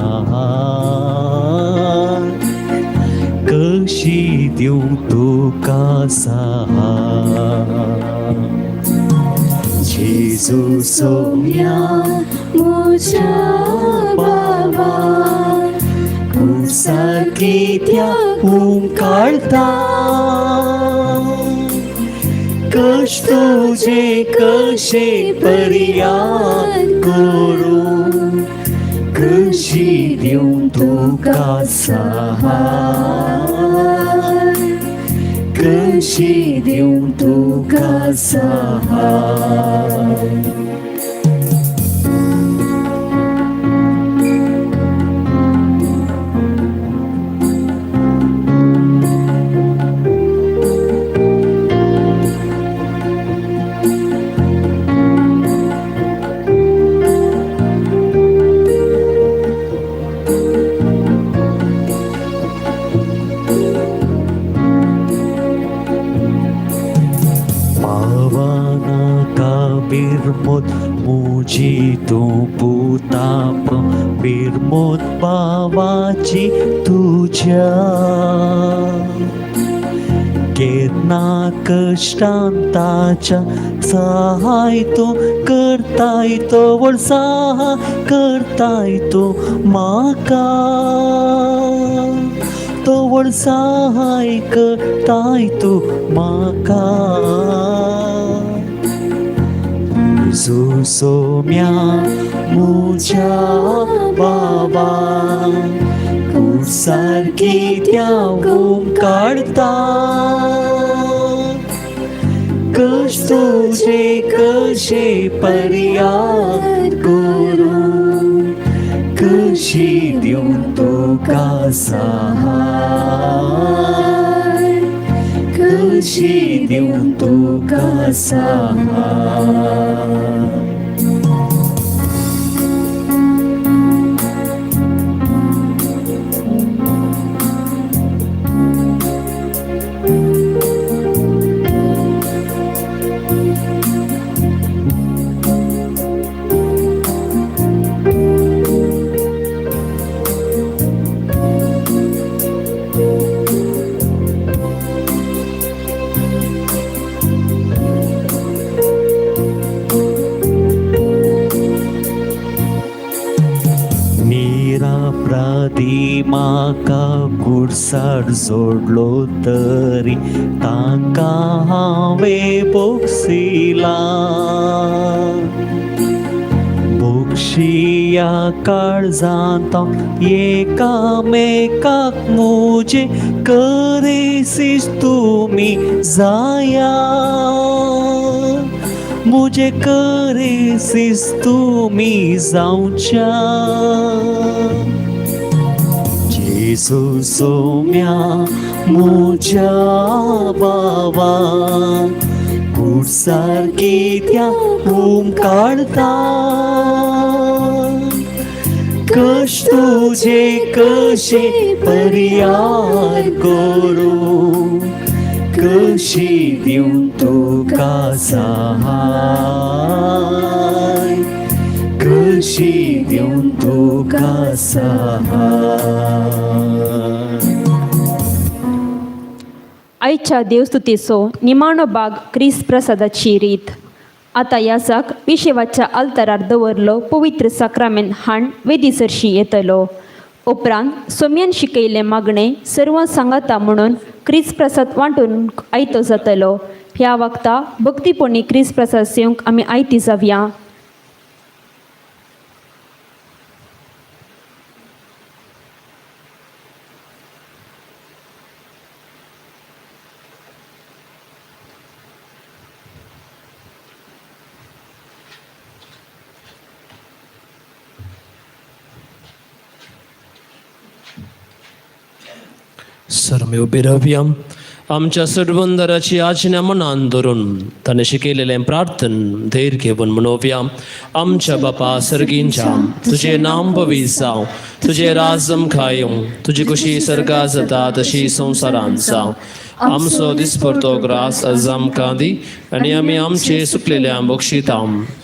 कशी दिवं तुका साथ जेजू सोम्या मुझ्या बाबा कुसारकी त्या उमकाळता कश तुजे कशे पर्याय करूं कशी दिवं तुका सहाय कशी दिवं तुका सहाय. पावनाका बिरमोत मुजी तूं पुताप बिरमोत बाबाची तुज्या केन्ना कश्टान ताच्या सहाय तूं करताय तो व्हड सहाय करताय तूं म्हाका तो व्हड सहाय करताय तूं म्हाका. जेजू सोम्या मुज्या बाबा कुडसारकी त्या काडता कश तुजे कशे पर्याय करूं कशी दिवं तुका सहाय कशी दिवं तुका सहाय. निरापराधी म्हाका कुडसार जोडलो तरी तांकां हांवें बोगसिला बोगशिया काळजांत एकामेकाक मुजे करेसीस तुमी जाया मुजे करेसीस तुमी जावच्या. जेजू सोम्या मुज्या बाबा कुडसारकी त्या काडता कश तुजे कशे पर्याय करूं कशी दिवं तुका सहाय कशी दिवं तुका सहाय. आयच्या देवस्तुतीचो निमाणो भाग क्रिस प्रसादाची रीत. आतां याजाक विशेवाच्या आल्तारार दवरलो पवित्र साक्रामेन हाण वेदी सरशी येतलो. उपरांत सोम्यान शिकयल्लें मागणें सर्वां सांगाता म्हणून क्रिस प्रसाद वांटून आयतो जातलो. ह्या वक्ता भक्तीपणी क्रिस प्रसाद सेवंक आमी आयती जावया. सर आमी उबी रावया. आमच्या सरबंदराची आज्ञा मनान धरून ताणें शिकयलेलें प्रार्थन धैर्य घेवन म्हणोवया. आमच्या बापा सर्गींच्या, तुजें नांव पवित्र जावं, तुजें राज आमकां येवं, तुजी खुशी सर्गा जाता तशी संवसारांत जावं. आमचो दिसपडतो ग्रास आज आमकां दी आनी आमी आमचे सुकलेल्या बक्षिता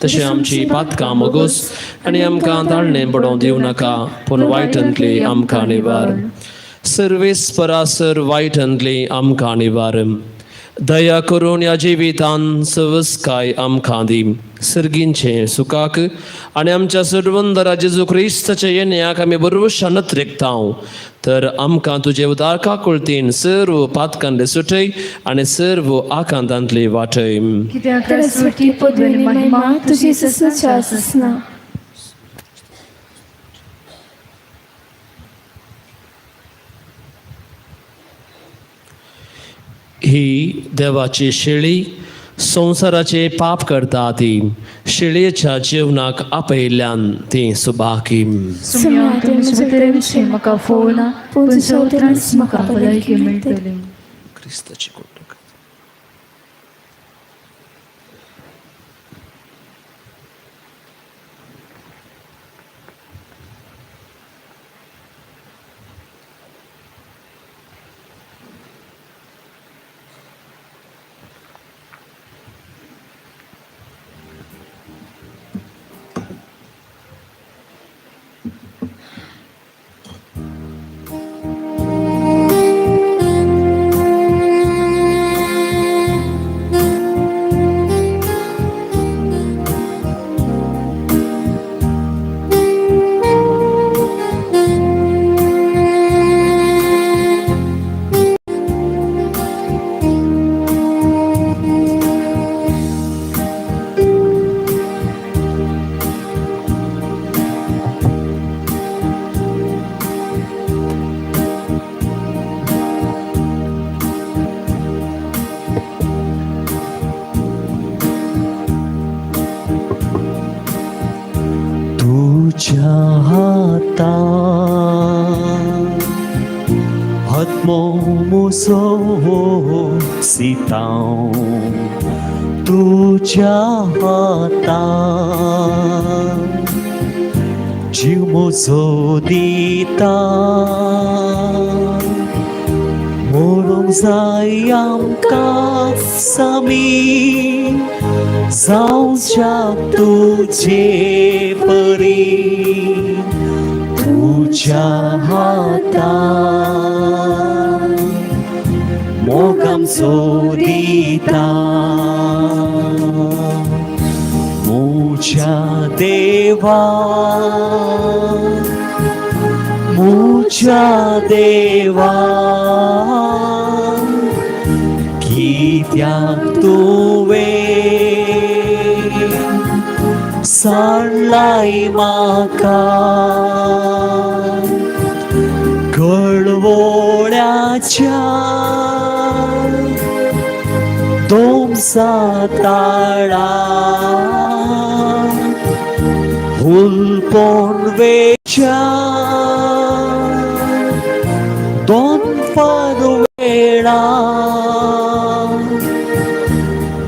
तशें आमची पातकां मोगोस आनी आमकां ताळणें पडोवंक दिवं नाका, पूण वायटांतली आमकां निवार. सर्वेस परासर वायटांतली आमकां निवार. दया करून ह्या जिवितान सवस्काय आमकां दी, सर्गींचे सुखाक आनी आमच्या सर्वंदरा जेजू क्रिस्ताच्या येण्याक आमी बरोबर नत्रेकता. तर आमकां तुजे उदार काकुळतीन सर्व पातकांतले सुटय आनी सर्व आकांतांतली वाटय. कित्याक राजवटी पदवी आनी महिमा तुजी ससच्या आसना. ही देवाची शेळी संवसाराचे पाप करता ती शेळयेच्या जेवणाक आपयल्ल्यान ती सुबाकी. सुम्या तुवें म्हज्या भितर म्हाका फोवना, पूण तुज्या उतरांच म्हाका भलायकी मेळटली. क्रिस्ताची कोण तुझ्या हाता आत्मो मुसो सितांव, तुझ्या हाता जीव म्हजो दिता, मोरूंक जाय आमकां सामी जावच्या तुजे परी, तुज्या हाता मोग आमचो दिता. म्हज्या देवा, म्हज्या देवा, कित्याक तुवें सांडलाय म्हाका कळवळ्याच्या दोमसा ताळा, हुलपोन वेच्या दोन फार वेळा,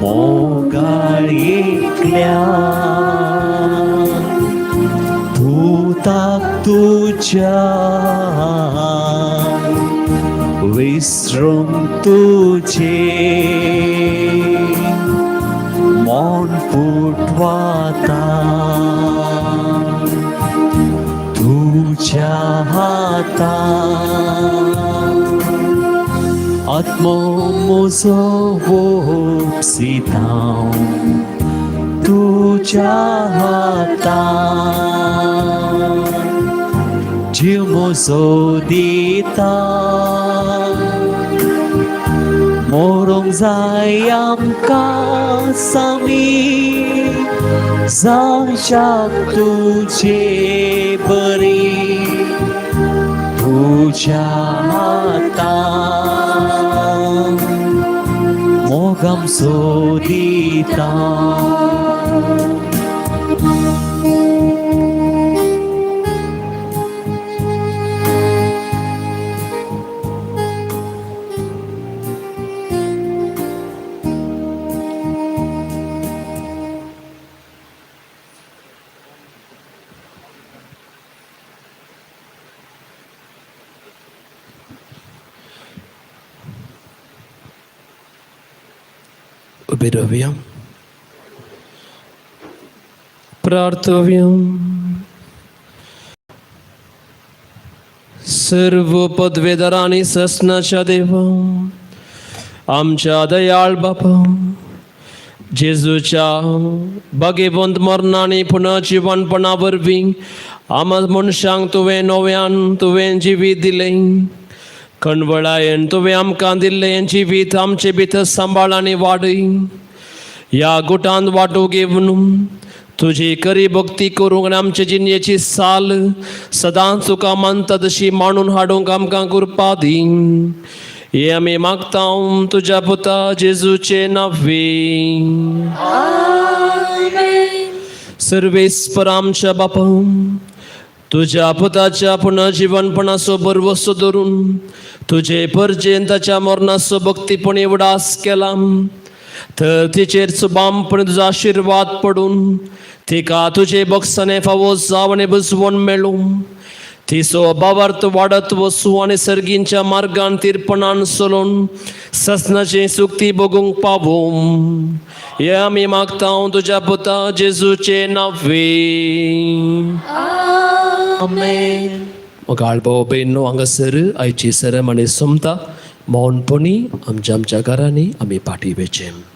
मोगाळ एकल्या पुताक तुज्या विसरूंक तुजें मन फुटवाता. तुज्या हाता आत्मो म्हजो ओपसितांव, तुज्या हातान जीव म्हजो दिता मोरूंक जाय आमकां सामी जावच्याक तुजे बरी तुज्या हातान मोगम सोदिता. उबे रावया, प्रार्थव्य. सर्व पदवेदार आणि ससनाच्या देवा, आमच्या दयाळ बापा, जेजूच्या बागेबंद मरणांनी पुनर्जिवनपणा वरवीं आमा मनशांक तुवें नव्यान तुवें जिवीत दिलें. कणवळायेन तुवें आमकां दिल्लें जिवीत आमचे भितर सांबाळ आनी वाडय. ह्या गुटांत वांटो घेवन तुजी खरी भक्ती करूंक आनी आमचे जिणेची साल सदांच तुका मानता तशी मांडून हाडूंक आमकां कृपा दी. हे आमी मागता तुज्या पुता जेजूचे नांवे. सर्वेस्पर आमच्या बापा, तुज्या पुताच्या पुनर्जिवनपणाचो बरवसो धरून तुजे परजेन ताच्या मरणाचो भक्तीपणी उडास केला, तर तिचेर सुबामपणे तुजो आशिर्वाद पडून तिका तुजे बक्षाने फावो जावं आनी बुजवण मेळूं. तिचो भावार्थ वाडत वसूं आनी सर्गींच्या मार्गान तीरपणान चलोवन ससनाची सुक्ती भोगूंक पावूं. हे आमी मागता तुज्या पुता जेजूचे नांवे. मोगाळ भाव भयणींनो, हांगासर आयची सरम आनी सोमता मौनपणी आमच्या आमच्या घरांनी आमी फाटीं वेचें.